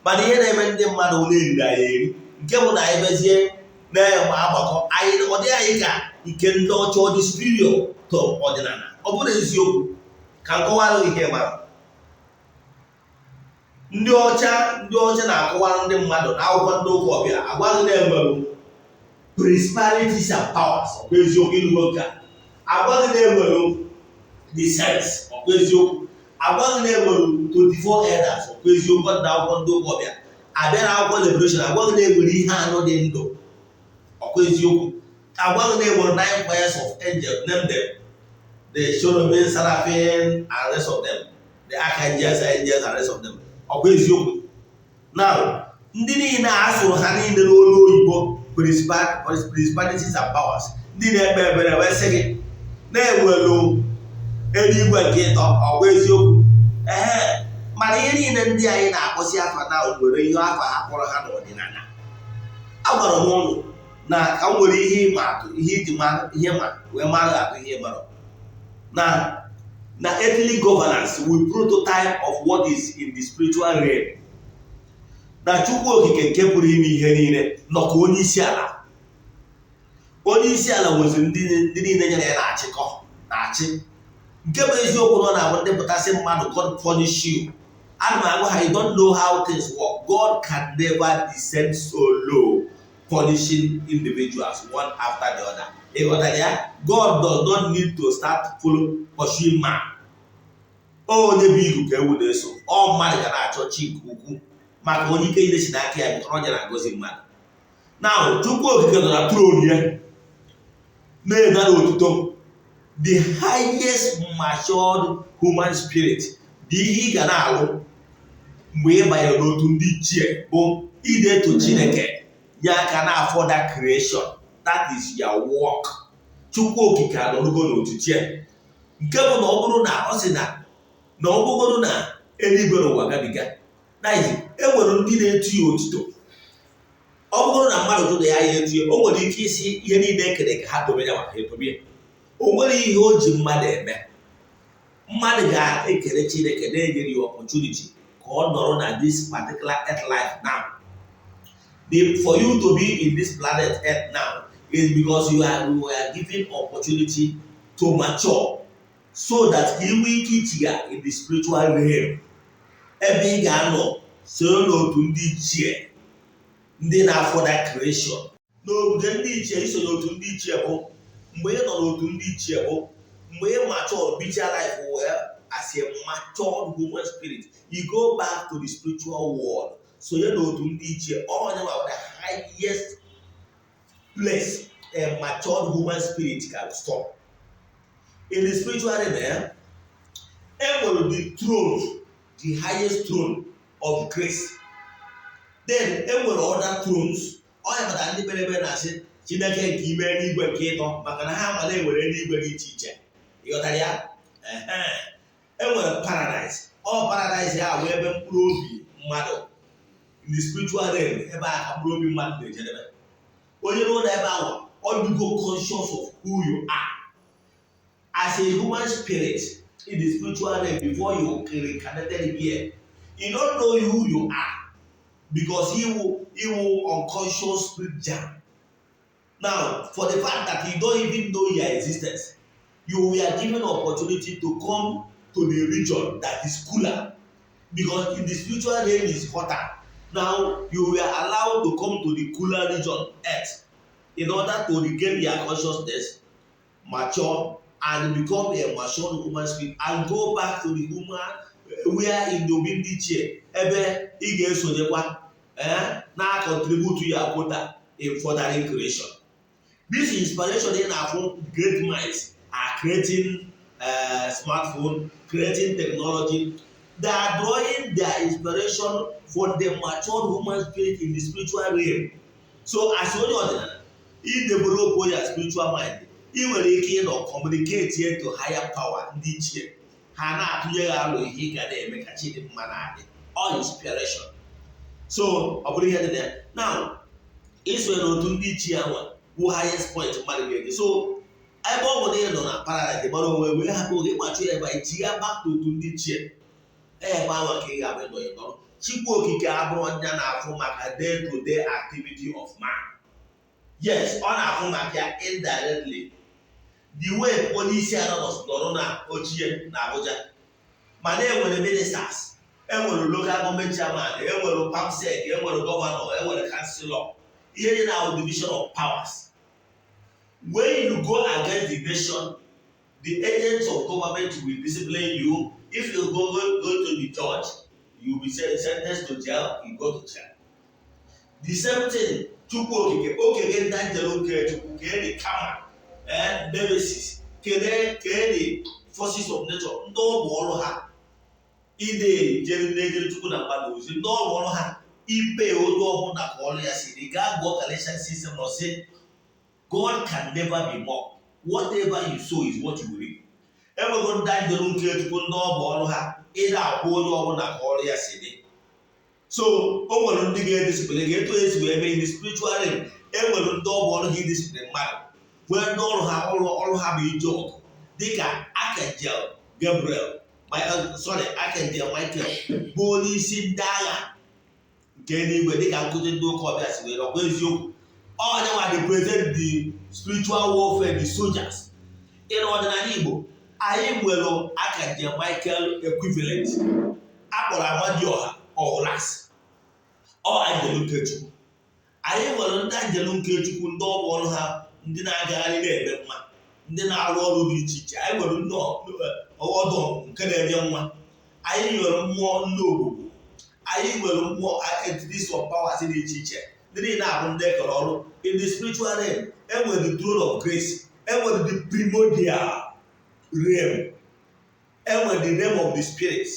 Mana ihe na-eme ndị mmadụ na-eriri anyị eri, nke bụ na anyị bezie na-enwe agbakọ anyị, ọ dị anyị ka ike ndị ọcha ọ dị superior to ọdịnala. Ọ bụrụ eziokwu, ka nkọwalụ gị ihe mara ndị ọcha. Ndị ọcha na-akọwara ndị mmadụ na akwụkwọ ndị ụka ọbịa agwaghị na enwere principalities and powers. Ọkwa eziokwu? Ịlụgo nke a, agwaghị na enwere the saints. Ọkwa eziokwu? Agwaghị na enwere 24 elders. Ọkwa eziokwu? Na akwụkwọ ndị ụka ọbịa abịa na akwụkwọ Revelation, agwaghị na enwere ihe anọ dị ndụ. Ọkwa eziokwu? Agwaghị na enwere nine choirs of angels. Name them: the cherubim, seraphim and rest of them, the archangels, angels and rest of them. Ọ bụ eziokwu. Now, ndị niile a sụrụ ha niile n'olu oyibo principalities and powers. Ndị na-ekpe ekpere wee sị gị na-ewelu eluigwe nke ịtọ. Ọ bụ eziokwu. Ee, mana ihe niile ndị anyị na-akpọsi afa na nwere ihe afa ha kpọrọ ha n'ọdịnala. Agwara m ụnụ na ka m nwere ihe ịma atụ, ihe iji mara ihe ma wee mara atụ ihe mara na earthly governance with prototype of what is in the spiritual realm, na Chukwu Okike nke pụrụ ime ihe niile nọ ka onye isi ala. Onye isi ala nweziri ndị niile nyere ya na-achịkọ na-achị. Nke bụ eziokwu na ọ na-abụ ndị pụtasị mmadụ, "God punish you." Ana m agwa ha, you don't know how things work. God can never descend so low, punishing individuals one after the other. Ịghọtara ya? God does not need to start follow pursuing man. Onye bụ igu ka ewu na-eso. Ọ mmadụ ga na-achọ chi nke ukwu maka onye ike ile si n'aka ya bụtara onye na-agọzi mmadụ. Na Chukwu Okike nọ na throne ya na-enara otuto. The highest matured human spirit dị ihe ị ga na-alụ mgbe ị banyere n'otu ndị ichie bụ ideto Chineke nye aka na further creation. That is your work. Chukwu Okike anọrugo n'otutu ya, nke bụ na ọ bụrụ na ọ sị na ọ bụgoro na eluigwe n'ụwa gabiga, that is, e nwere ndị na-etu ya otuto. Ọ bụrụ na mmadụ jụrụ ya, ya etu ya, o nwere ike isi ihe niile ekere ka ha dobe ya maka etobe ya. O nwere ihe o ji mmadụ eme. Mmadụ ga-ekele Chineke na-enyere ya opportunity ka ọ nọrọ na this particular earth life now. For you to be in this planet earth now is because you were given opportunity to mature so that ka ị nwee ike ichiga in the spiritual realm, ebe ị ga-anọ soro n'otu ndị ichie, ndị na-afọda creation n'oge ndị ichie. Iso n'otu ndị ichie bụ mgbe ị nọ n'otu ndị ichie bụ mgbe ị mature, bicha life well as a matured human spirit, you go back to the spiritual world, sonye n'otu ndị ichie. Onye ma the highest place a matured human spirit can stop in the spiritual realm, eh? E nwere the throne, the highest throne of grace. Then e nwere other thrones. Onye maka ndị kpere ekpere na-asị Chineke nke ime eluigwe nke ịtọ, maka na ha ma na enwere eluigwe dị iche iche. Ịghọtara ya? E nwere paradise. Ọ paradise ya bụ ebe mkpụrụ obi mmadụ in the spiritual realm, ebe a ka mkpụrụ obi mmadụ na-ejedebe. Onye n'ụlọ ebe ahụ, ọ dịgo conscious of who you are as a human spirit in the spiritual realm before you reincarnated here. You don't know who you are because he will unconscious spirit jam. Now, for the fact that you don't even know your existence, you were given opportunity to come to the region that is cooler, because in the spiritual realm is hotter. Now you were allowed to come to the cooler region, earth, in order to regain your consciousness, mature and become a matured human spirit and go back to the human where in the obi ndị ichie, ebe ị ga-esonyekwa na contribute your quota in furthering creation. This inspiration ị na-afụ, great minds are creating smartphone, creating technology. They are drawing their inspiration from the matured human spirit in the spiritual realm. So as onye ọdịnala, ị develop your spiritual mind, ị nwere ike ịnọ communicate to higher power, ndị ichie, ha na-atụnye gị alụ ihe ị ga na-eme ka chi dị mma na-adị. All inspiration. So ọ bụrụ ihe dị na ya now, isonye n'otu ndị ichie ahụ bụ highest point mmadụ ga-eji. So ebe ọ bụ na ị nọ na paradise gbara onwe wee hapụ oge ịgbachu ya ebe a, ichigha back to otu ndị ichie, ebe ahụ ka ị ga-abụ ịnọ ịnọrọ. Chukwu Okike abụrụ nya na-afụ maka day to day activity of man. Yes, ọ na-afụ maka ya indirectly, the way onye isi ala nọrọ na ochie na Abuja, mana enwere ministers, enwere local government chairman, enwere perm sec, enwere governor, enwere councillor. Ihe dị na division of powers. When you go against the nation, the agents of government will discipline you. If you go to the judge, you will be sentenced to jail. You go to jail. The same thing, Chukwu Okike okege ndị anjelu nke Chukwu kee the karma, nemesis, kene kee the forces of nature, ndị ọ bụ ọrụ ha ide ejere na-ejere Chukwu na mmadụ ozi, ndị ọ bụ ọrụ ha ipe onye ọbụla ka ọrụ ya siri gaa. Gụọ Galatians 6 nọ sị, "God can never be mocked. Whatever you sow is what you will reap." Enwego ndị anjelu nke Chukwu, ndị ọ bụ ọrụ ha ịda akwụ onye ọbụla ka ọrụ ya si dị. So o nwere ndị ga-ediscipline gị etu esi wee mee. In the spiritual realm, enwere ndị ọ bụ ọrụ ha idiscipline mmadụ, nwee ndị ọrụ ha ọrụ ha bụ ije ọgụ, dịka Archangel Gabriel, sorry, Archangel Michael, bụ onye isi ndị agha nke eluigwe, dịka nkụzi ndị ụka ọbịa si were ọkwa eziokwu. Onye nwa represent the spiritual warfare, the soldiers. In ọdịnala Igbo, anyị nwere Archangel Michael equivalent akpọrọ Amadioha ọhụlas ọ anjelu nke Chukwu. Anyị nwere ndị anjelu nke Chukwu, ndị ọ bụ ọrụ ha, ndị na-agagharị na-eme mma, ndị na-arụ ọrụ dị iche iche. Anyị nwere ndị ọdụ nke na-enye nwa. Anyị nwere mmụọ ndị ogbugbu. Anyị nwere mmụọ entities of powers dị iche iche. Ndị niile abụ ndị ekere ọrụ. In the spiritual realm, enwere the throne of grace, enwere the primordial realm, enwere the realm of the spirit,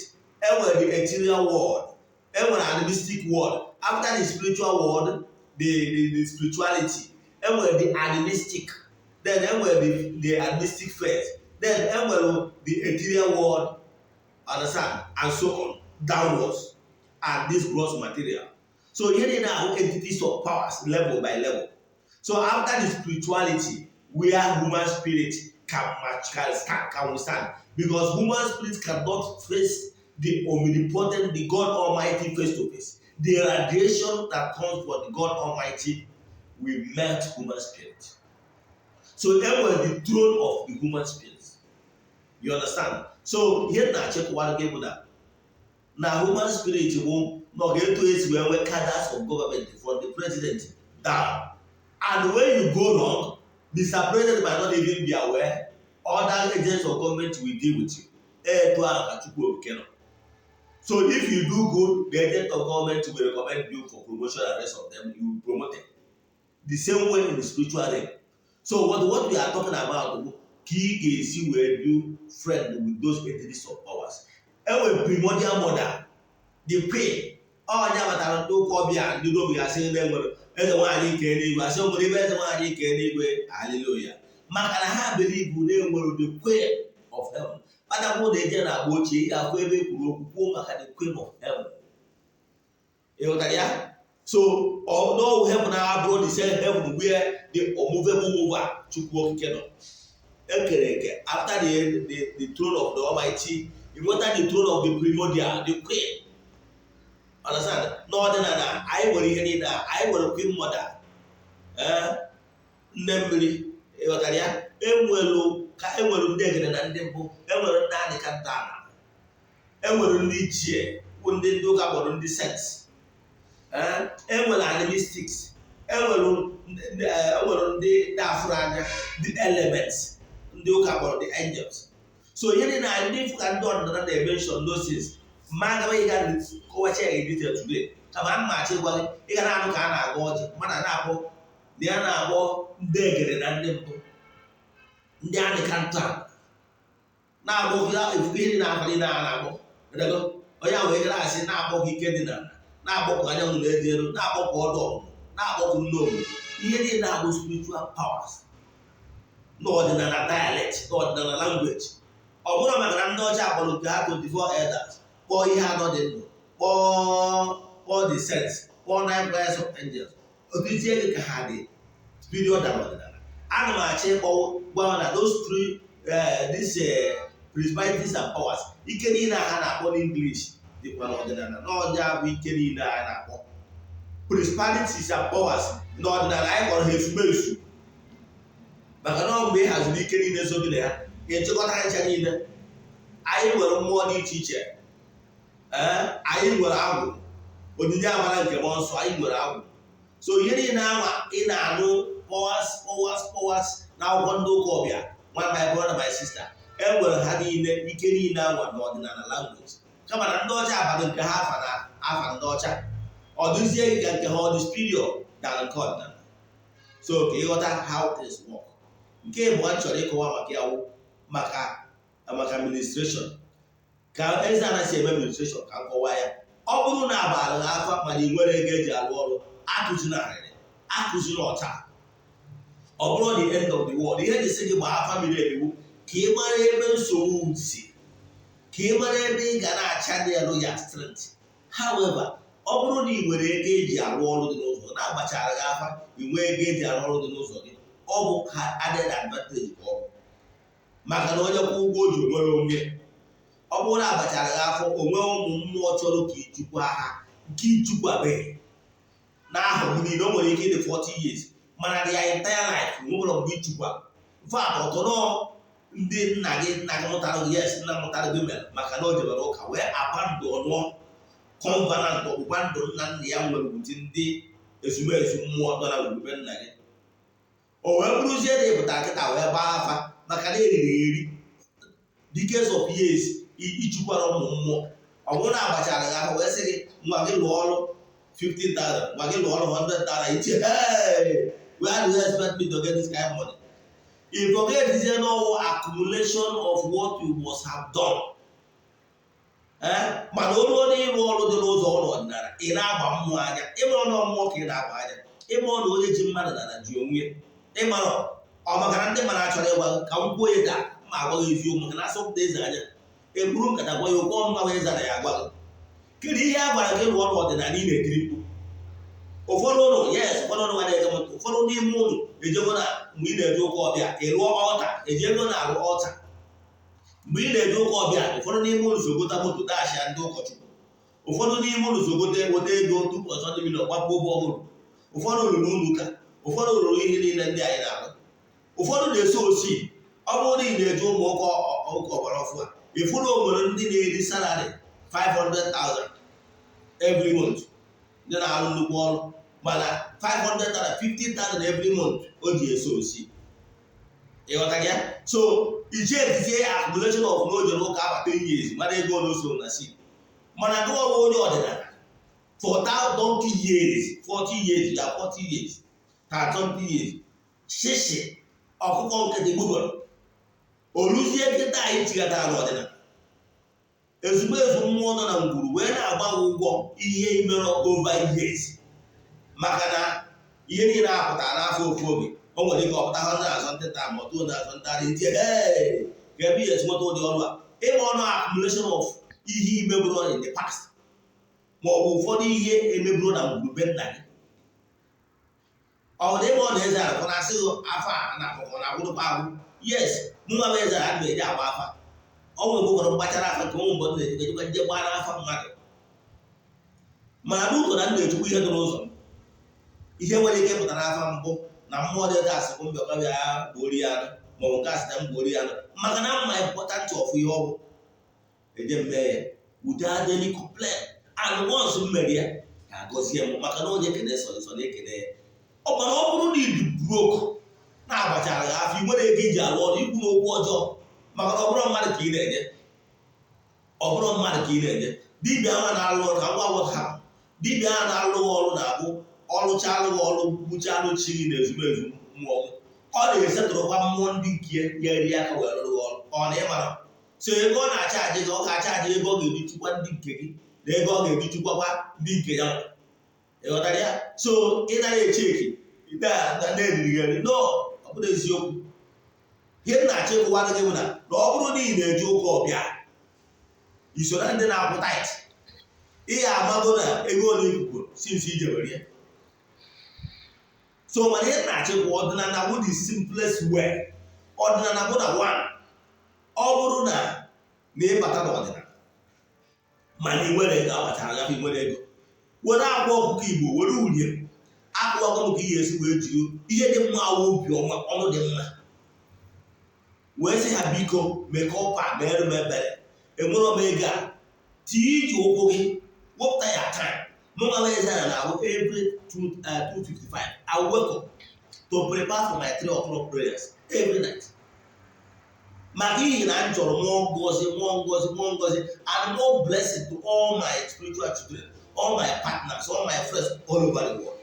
enwere the ethereal world, enwere animistic world. After the spiritual world, the spirituality, enwere the animistic, then enwere the animistic phase, then enwere the ethereal world, understand, and so on downwards, and this gross material. So ihe niile ahụ entities of powers, level by level. So after the spirituality, where human spirit can match, can stand, can withstand, because human spirit cannot face the omnipotent, the God Almighty, face to face. The radiation that comes from the God Almighty will melt human spirit. So enwere the throne of the human spirit, you understand? So ihe na-achịkwa gị bụ na human spirit bụ na ọ ga-etu esi wee nwee cadres of government from the president down. And when you go wrong, Mr. President might not even be aware. Other agents of government will deal with you. Etu ahụ ka Chukwu Okike nọ. So if you do good, the agent of government will recommend you for promotion, and rest of them, you will be promoted. The same way in the spiritual realm. So what we are talking about bụ ka ị ga-esi wee do friend with those entities of powers. Enwere primordial mother, the queen. Ọnya batara ndị ụka ọbịa, ndị Rom asị na enwere eze nwaanyị nke eluigwe, asị nwere ebe eze nwaanyị nke eluigwe. Haleluya! Maka na ha believe na enwere the queen of heaven. Kpatakwu na eje na agba ochie, ị ga-afụ ebe e kwuru okwu kwuo maka the queen of heaven. Ị ghọtara ya? So no heaven abụrụ the same heaven where the unmovable mover, Chukwu Okike, nọ ekere eke. After the throne of the Almighty, you nweta the throne of the primordial, the queen, understand? N'ọdịnala, anyị nwere ihe niile a. Anyị nwere queen mother, ee, nne mmiri. Ịghọtara ya? Enwere ka enwere ndị egede na ndị mbụ, enwere ndị anịka ntọala, enwere ndị ichie bụ ndị ụka kpọrọ ndị saints, enwere animistics, enwere ndị afụrụ anya, the elements, ndị ụka kpọrọ the angels. So ihe niile na ndị ka ndị ọdịnala na-emention those things, ma agaghị ịga kọwacha ya in detail today. Kama a ma achọ ịgwa gị, ị ga na-anụ ka a na-agọ ọjị, mmadụ na-akpọ na ya na-akpọ ndị egede na ndị mbụ, ndị anịka ntọala, na-agbọ ihe na-afa niile a na-akpọ. Onye ahụ wee gara asị na-akpọ gị ike dị n'ala, na-akpọkụ anyanwụ na-edi elu, na-akpọkụ ọdụ ọmụmụ, na-akpọkụ nne obodo. Ihe niile abụ spiritual powers n'ọdịnala dialect, n'ọdịnala language. Ọ bụrụ maka na ndị ọcha kpọrọ nke ha 24 elders, kpọọ ihe anọ dị ndụ, kpọọ the saints, kpọọ nine choirs of angels, otizie gị ka ha dị superior than ọdịnala. Ana m achọ ịkpọ gwa na those three, these principalities and powers, ike niile ha na-akpọ n'English dịkwa n'ọdịnala. N'ọnya bụ ike niile a na-akpọ principalities and powers n'ọdịnala, anyị kpọrọ ha efumefu, maka na ọ mgbe ị haziri ike niile so gị na ya ga-echekọta ha ncha niile. Anyị nwere mmụọ dị iche iche. Ee, anyị nwere agwụ, onyinye amara nke mmụọ nsọ. Anyị nwere agwụ. So ihe niile anwa ị na-anụ, powers, powers, powers, na akwụkwọ ndị ụka ọbịa, nwa, my brother, my sister, e nwere ha niile, ike niile anwa n'ọdịnala language. Kama na ndị ọcha abaghị nke ha afa na afa ndị ọcha. Ọ Ọ dịzie gị ka nke ha ọ dị superior than nke ọdịnala. So ka ịghọta how things work. Nke ịbụọ m chọrọ ịkọwa maka ya wụ maka ministration, ka eze anaghị eme ministration, ka m kọwaa ya. Ọ bụrụ na abalị gị afa mana ị nwere ego eji arụ ọrụ, akụzina arịrị, akụzina ọcha. Ọ bụrụ the end of the world, ihe ji sị gị gbaa afa miri emi ka ị mara ebe nsogbu si, ka ị mara ebe ị ga na-acha n'elu ya strength. However, ọ bụrụ na ị nwere ego eji arụ ọrụ dị n'ụzọ, na-agbachara gị afa, ị nwee ego eji arụ ọrụ dị n'ụzọ gị, ọ bụ added advantage ka ọ bụ, maka na onye kwụ ụgwọ o ji onwere onwe. Ọ bụrụ na agbachara gị afọ onwe, ụmụ mmụọ chọrọ ka ichukwa ha nke ichukwabeghị n'ahụ gị niile, o nwere ike ịdị 40 years, mana their entire life nwere mgbe ichukwa. In fact, ọtọnọ ndị nna gị, nna gị mụtara gị, yes, nna mụtara gị mere maka na o jebere ụka wee abandonụọ covenant, ọgbụgba ndụ nna nna ya nwere wuti ndị ezumezu mmụọ nọ na ngwurube nna gị. O wee bụrụzie na ịpụtara kịta wee gbaa afa maka na eriri eri decades of years ichukwara ụmụ mmụọ. Ọ bụrụ na agbachara gị afọ wee sị gị, "Nwa gị lụọ ọrụ 15,000, nwa gị lụọ ọrụ 100,000," iche, "Hey, where do you expect me to get this kind of money?" You forget is no accumulation of what you must have done. Ee, mana o ruo n'ịrụ ọrụ dị n'ụzọ ụlọ ọdịnala, ị na-agba mmụọ anya, ịma ọnụ mmụọ ka ị na-agba anya, ịma ọnụ onye ji mmadụ na ji onwe ya. Ịmara ọ maka na ndị mmadụ achọrọ ịgwa gị ka m kwuo ya taa, ma agwa gị eziokwu, maka na asọpụta eze anya eburu nkata gwa ya okwu ọnụ gwa eze na ya agwa gị. Kedu ihe a gwara gị rụọ ọrụ ọdịnala ị na-etiri mkpu? Ụfọdụ ụlọ, yes, ụfọdụ ụlọ na-ege m ntị, ụfọdụ n'ime ụlọ ejego na mgbe ị na-eje ụka ọbịa ị rụọ altar, eji ego na-arụ altar. Mgbe ị na-eje ụka ọbịa, ụfọdụ n'ime ụlọ sogota moto dashia ndị ụkọchukwu. Ụfọdụ n'ime ụlọ sogote weta ego tupu ọzọ ndị million gbapụ ụgwọ ọhụrụ. Ụfọdụ rụrụ ụlọ ụka, ụfọdụ rụrụ ihe niile ndị anyị na-arụ. Ụfọdụ na-eso osi. Ọ bụrụ na ị na-eje ụmụ ụka ụka ọgbara ọfụ a, ịfụ na o nwere ndị na-eri salary 500,000 every month, ndị na-arụ nnukwu ọrụ, mana 500,000, 50,000 every month o ji eso osi. Ịghọta ya? So ije etizie accumulation of na o jere ụka aba 10 years, mara ego ole o so na si. Mana gụwa onye ọdịnala for donkey years, 40 years ya, 40 years, 30 something years, shishi ọkụkọ nkịtị gbugoro oluzie nkịta anyị chighatara n'ọdịnala, ezigbo ezu mmụọ nọ na ngwuru wee na-agba gị ụgwọ ihe imere over years, maka na ihe niile apụtara n'afọ ofu oge. O nwere ike ọpụta ha na-azọ ntịta ma ọtụ na-azọ ntara itie. Hey, ka ebe ihe esi nweta ụdị ọrụ a, ịma ọnụ accumulation of ihe imeburu in the past, ma ọ bụ ụfọdụ ihe emeburu na ngwurube nna gị. Ọ bụ na ịma ọ na eze ahụ na-asị gị afọ a na-akpọkọ na agwụrụkwa agwụ. Yes, mụnwa bụ eze a na-eji agba afa. Ọ nwere mgbe ụfọdụ mgbachara afa nke ụmụ mgbe na-ejikwa nje gbaa n'afa mmadụ, mana n'ụzọ na m na-echukwu ihe dị n'ụzọ, ihe nwere ike ịpụta n'afa mbụ na mmụọ dị asị bụ mbịa bịa gbuori ya anụ, ma ọ bụ nke asị na m gbuori ya anụ, maka na mma important of ihe ọ bụ eje mme ya without any complaint. And once m mere ya, ka agọzie m, maka na onye kene sọ sọ na-ekene ya. Ọ mana ọ bụrụ na ịdị broke, na-agbachara gị afọ, ị nwere ego iji arụ ọrụ, ikwu n'okwu ọjọọ, maka na ọ bụrụ mmadụ ka ị na-enye, ọ bụrụ mmadụ ka ị na-enye. Dibịa ahụ na-alụ ọrụ, ka ngwa what ha dibịa ahụ na-alụ ọrụ na-abụ ọlụcha alụghị ọrụ gbucha alụ chi gị na ezumezu mmụọ gị, ọ na-esetụrụkwa mmụọ ndị nke ya eri aka wee rụrụ ọrụ. Ọ na ịmara so ego ọ na-achaji gị, ọ ga-achaji ego ọ ga-eji chukwa ndị nke gị na ego ọ ga-eji chukwakwa ndị nke ya. Ịghọtara ya? So ị nara echeki na-eririgheri no, ọ bụrụ eziokwu. Ihe m na-achọ ịkụwara gị bụ na ọ bụrụ na ị na-eje ụka ọbịa, iso na ndị na-akwụ tithe, ihe amago na ego ole ikwukwuru since ije were ya. So mana ihe na-achọ ịkụ, ọdịnala bụ the simplest way. Ọdịnala bụ na one, ọ bụrụ na na ịbata n'ọdịnala mana ị nwere ego, agbachara gafe nwere ego, were akwa ọkụkọ Igbo, were urie akụwago m ka ihe esi wee jiri ihe dị mma, awụ obi ọma, ọnụ dị mma, wee sị ha, "Biko, mekọpa meere m ebere, enwere m ego a." Tinye iji ụkwụ gị wepụta ya time. Mụ nwa eze na na-abụ every 2:55 I wake up to prepare for my 3 o'clock prayers every night, maka ihi na m chọrọ more ngozi, more ngozi, more ngozi and more blessing to all my spiritual children. All my partners, all my friends all over the world.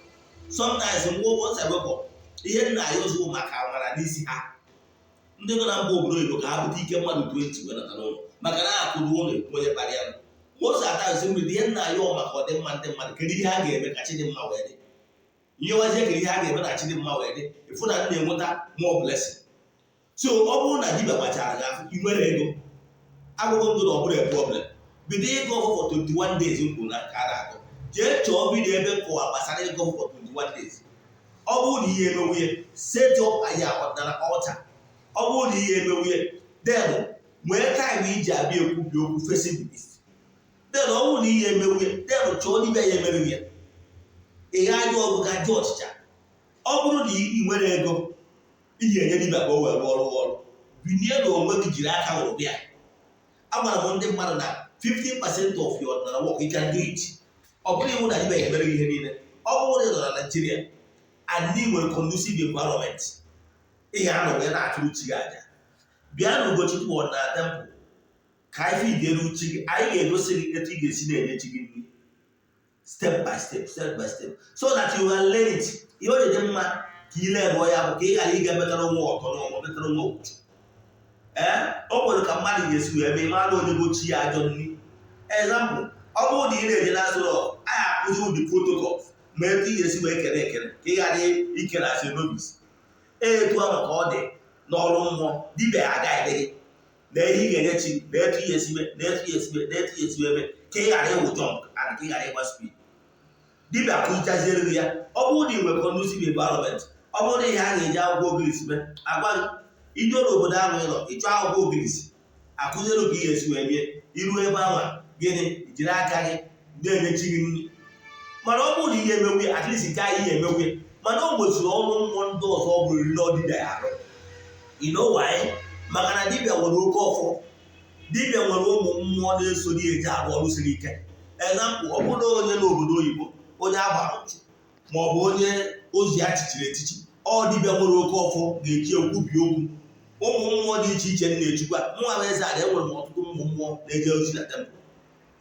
Sometimes mgbe once I wake up, ihe m na-ayọzi maka amara n'isi ha, ndị nọ na mba obodo oyibo, ka ha bute ike mmadụ 20 wee nata n'ụlọ, maka na akụrụ ụlọ ekwu onye kpara ya. Most of times mgbede, ihe m na-ayọ maka ọdịmma ndị mmadụ, kedu ihe a ga-eme ka chidimma wee dị? Nyewazie, kedu ihe a ga-eme na chidimma wee dị? Ịfụ na m na-enweta more blessing. So ọ bụrụ na dibịa gbachara gị afọ, ị nwere ego, agwụgwọ ndụ na ọ bụrụ a problem, bido ịgọ ọfọ for 21 days. M kwuru na nke a na-atọ, jee chọọ video ebe nkọwa gbasara ịgọ ọfọ for 21 days. Ọ bụrụ na ihe emewuye, set up aya ọdịnala altar. Ọ bụrụ na ihe emewuye, then nwee time iji abịa ekwubi okwu facing the east. Then ọ bụrụ na ihe emewuye, then chọọ dibịa ya emereghị ya, ị ga ajụ ọgụ ka jụọ ọchịcha. Ọ bụrụ na ị nwere ego ị ga-enye dibịa ka o wee rụọ ọrụ ọrụ, binie na onwe gị, jiri aka wụrụ bịa. Agwara m ndị mmadụ na 50% of your ọdịnala work, you can do it. Ọ bụrụ iwu na dibịa ga-emere gị ihe niile. Ọ bụrụ na ị nọ na Nigeria and ị nwere conducive environment ị ga-anọ wee na-achụrụ chi gị aja, bịa na Ugochukwu Ọdịnala Temple ka anyị fidiere chi gị. Anyị ga-egosi gị etu ị ga-esi na-enye chi gị nri, step by step, step by step, so that you can learn it. Ihe o ji dị mma ka ị learn ya bụ ka ị ghara ịga metara onwe ọtọ n'ọmụ, metara onwe okwuchu. Ee, o nwere ka mmadụ ga-esi wee mee mara onye bụ chi ya ajọ nri. Example, ọ bụrụ na ị na-eje na asụrụ, anyị akụzi ụdị protocol ma etu ị ga-esi wee kere ekere ka ị ghara ikere asị novice. Etu ahụ ka ọ dị n'ọrụ mmụọ. Dibịa agaghị gị na ihe ị ga-enye chi, na etu ị ga-esi mee, na etu ị ga-esi mee, na etu ị ga-esi mee ka ị ghara ịwụ jump and ka ị ghara ịgba speed. Dibịa kụzichaziere gị ya. Ọ bụrụ na ị nwere conducive environment, ọ bụrụ na ihe a ga-eji akwụkwọ ogirisi mee, agwa gị ije n'obodo ahụ ị nọ, ịchọ akwụkwọ ogirisi, akụziere ka ị ga-esi wee mie. Iru ebe ahụ, gịnị, jiri aka gị na-enye chi gị nri. Mana ọ bụrụ na ihe emewu ya, at least nke anyị ihe emewu ya, mana o nweziri ọrụ mmụọ ndị ọzọ ọ bụrụ na dibịa ya arụ. You know why? Maka na dibịa nwere oke ọfọ, dibịa nwere ụmụ mmụọ na-eso dị eji arụ ọrụ siri ike. Example, ọ bụrụ na onye n'obodo oyibo, onye agbara ụchụ ma ọ bụ onye ozi ya chichiri echichi, ọ dibịa nwere oke ọfọ ga-eji ekwubi okwu. Ụmụ mmụọ dị iche iche na-echukwa mụnwa bụ eze ala. Enwere m ọtụtụ ụmụ mmụọ na-eje ozi na temple.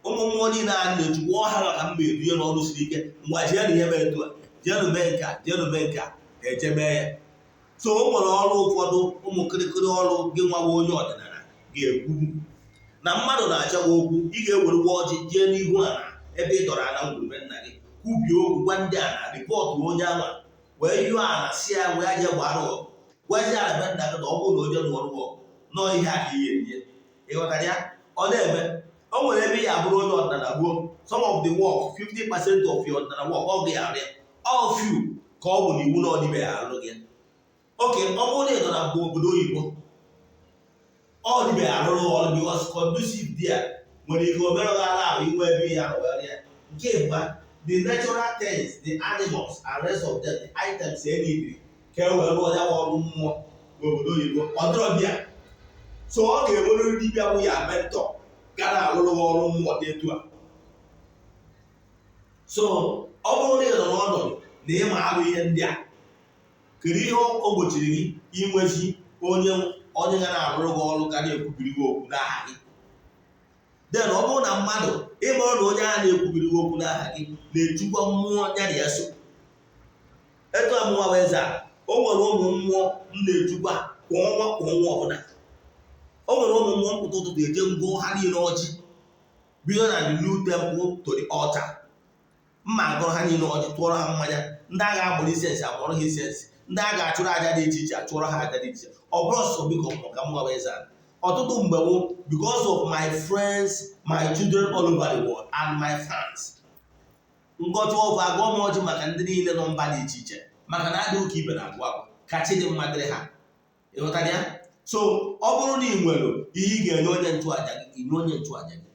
Ụmụ mmụọ niile a na-echukwa ọha maka mma ebinye n'ọrụ siri ike. Ngwa, jeenụ ihe mee etu a, jeenụ mee nke a, jeenụ mee nke a, eje mee ya. So o nwere ọrụ ụfọdụ, ụmụ kịrịkịrị ọrụ gị nwawa onye ọdịnala ga-ekwu na mmadụ na-achọ gị okwu, ị ga-ewerekwa ọjị jee n'ihu ala ebe ị dọrọ ana ngwurube nna gị, kwubie okwu, gwa ndị ana, report onye anwa, wee yụọ ana, si ya wee aje gbara ọgụ, gwazie ala be nna gị na ọ bụrụ na onye lụọrụ ọgụ nọọ ihe a ka ihe enye. Ịghọtara ya? Ọ na-eme, o nwere ebe ị abụrụ onye ọdịnala ruo, some of the work, 50% of your ọdịnala work, ọ gị arụ ya. All few ka ọ bụ na iwu na ọdịbe ya arụ gị. Oke ọ bụrụ na ị nọ na mba obodo oyibo, ọ dịbe arụrụ ọrụ because conducive there nwere ike obere ala ahụ inwe ebe ihe ahụ were ya. Nke ịbụa, the natural things, the animals and rest of them, the items e nidiri ka e wee rụọ ya ọrụ mmụọ n'obodo oyibo, ọ dịrọ bịa. So ọ ga-enwerịrị dibịa bụ ya mentor ga na-arụrụ gị ọrụ mmụọ dị etu a. So ọ bụrụ na ị nọ n'ọnọdụ na ịma arụ ihe ndị a, kedu ihe o gbochiri gị inwezi onye onye ga na-arụrụ gị ọrụ, ga na-ekwubiri gị okwu n'aha gị? Then ọ bụrụ na mmadụ ịmụrụ na onye ahụ na-ekwubiri gị okwu n'aha gị na-echukwa mmụọ ya na ya so, etu amụma bụ eze a, o nwere ụmụ mmụọ m na-echukwa kwa ọnwa, kwa ọnwa ọbụla. O nwere ụmụ mmụọ mpụta ụtụtụ eje ngụ ha niile ọjị, bido na the new temple to the altar. Mma agụrụ ha niile ọjị, tụọrọ ha mmanya. Ndị agha agbụrụ incense, agbụrụ ha incense. Ndị a ga-achụrụ aja dị iche iche, achụrụ ha aja dị iche iche. Ọ bụrụ sọ biko maka mwa bụ eze ala. Ọtụtụ mgbe wụ because of my friends, my children all over the world and my fans. Ngọcha ọbụ agụọ m ọjị maka ndị niile nọ mba dị iche iche, maka na adịghị ka ibe na-agwụ agwụ, ka chi dị mma dịrị ha. Ịghọtara ya? So ọ bụrụ na ị nwere ihe ị ga-enye onye nchụaja gị, inye onye nchụaja gị.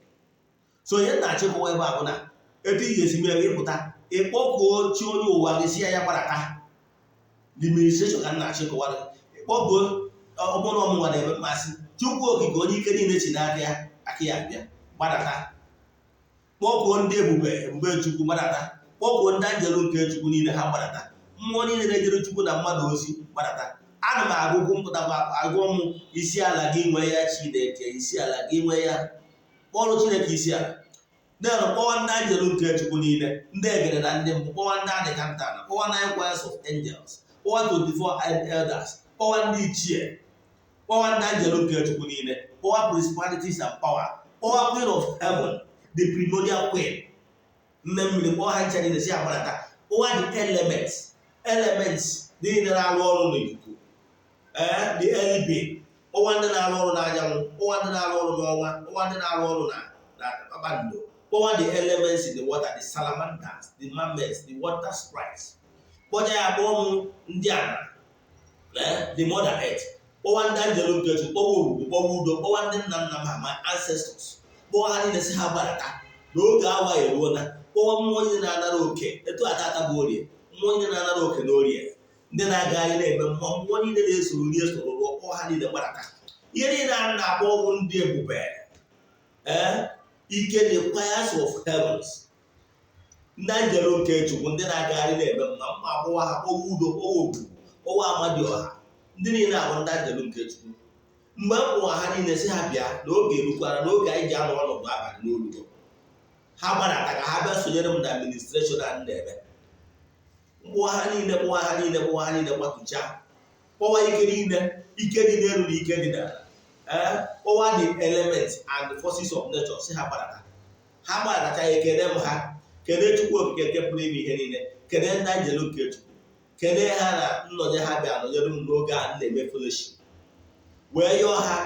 So ihe na-achịkọwa ebe a bụ na etu ị ga-esi mere ịpụta, ịkpọkuo chi onye ụwa gị, si ya ya gbadata. Administration ka m na-achịkọwa gị. Ịkpọkuo ọbụna ọmụnwa na-eme mmasị Chukwu Okike, onye ike niile chi n'aka ya, aka ya bịa gbadata. Kpọkuo ndị ebube, ebube Chukwu gbadata. Kpọkuo ndị anjelu nke Chukwu niile, ha gbadata. Mmụọ niile na-ejere Chukwu na mmadụ ozi gbadata. Ana m agụgụ mpụtakwa agụọ m isi ala gị nwe ya, Chineke, isi ala gị nwe ya. Kpọrọ Chineke isi ala. Then kpọwa ndị anjelu nke Chukwu niile, ndị egede na ndị mbụ, kpọwa ndị adịkanta, kpọwa nine choirs of angels, kpọwa 24 elders, kpọwa ndị ichie, kpọwa ndị anjelu nke Chukwu niile, kpọwa principalities and power, kpọwa Queen of Heaven, the primordial queen, nne mmiri, kpọọ ha ncha niile si agbarata, kpọwa the elements niile na-arụ ọrụ n'ikuku, ee, the early, kpọwa ndị na-arụ ọrụ n'anyanwụ, kpọwa ndị na-arụ ọrụ n'ọnwa, kpọwa ndị na-arụ ọrụ na kpakpando, kpọwa the elements in the water, the salamanders, the mermaids, the water sprites, kpọja ya, kpọọ m ndị ana, the mother earth, kpọwa ndị anjelu nke Chukwu, kpọwa ogwugwu, kpọwa udo, kpọwa ndị nna nna m ha, my ancestors, kpọwa ha niile si ha gbarata n'oge awa eruola. Kpọwa mmụọ niile na-anara oke etu atata bụ Orie, mmụọ niile na-anara oke na Orie, ndị na-agagharị na-eme mmụọ, mmụọ niile na-esoro rie soro rụọ, kpọọ ha niile gbarata. Ihe niile a na-akpọ ọgwụ ndị ebube, ee, ike, the choirs of heavens, ndị anjelu nke Chukwu, ndị na-agagharị na-eme mma mma, akpọwa ha, kpọwa udo, kpọwa ogwugwu, kpọwa Amadioha, ndị niile abụ ndị anjelu nke Chukwu. Mgbe m kpọwa ha niile si ha bịa, n'oge erukwara, n'oge anyị ji anọ ọnọdụ abalị n'olugo, ha gbadata ka ha bịa sonyere m na administration a m na-eme. Kpụọ ha niile, kpụọ ha niile, kpụọ ha niile, gbatucha, kpọwa ike niile, ike dị n'elu na ike dị n'ala, ee, kpọwa the elements and the forces of nature si ha gbadata. Ha gbadatacha ya, ekene m ha, kene Chukwu Okike nke pụrụ ime ihe niile, kene ndị anjelu nke Chukwu, kene ha na nnọnye ha bịa nọnyere m n'oge a m na-eme fellowship, wee yọọ ha,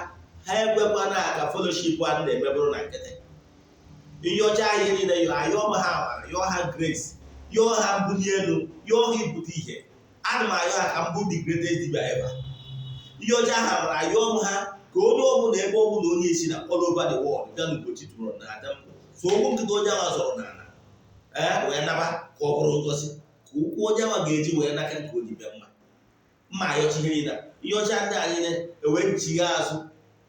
ha ekwekwana ka fellowship a m na-eme bụrụ na nkịtị. Ihe ọcha ihe niile yọọ, ayọọ m ha amara, yọọ ha grace, yọọ ha mbuli elu, yọọ ha ibute ihe. Ana m ayọ ha ka m bụ the greatest dibia ever. Ihe ọcha ha mara, ayọọ m ha ka onye ọbụla, ebe ọbụla onye esi na all over the world bịa n'Ugochi tụrụ na aja mbụ so ụkwụ nkịta onye ahụ zọrọ n'ala, ee, wee naba ka ọ bụrụ ngozi ka ụkwụ onye ahụ ga-eji wee naka nke o ji bịa mma mma. Ayọcha ihe niile, ihe ọcha ndị a niile, ewee nchigha azụ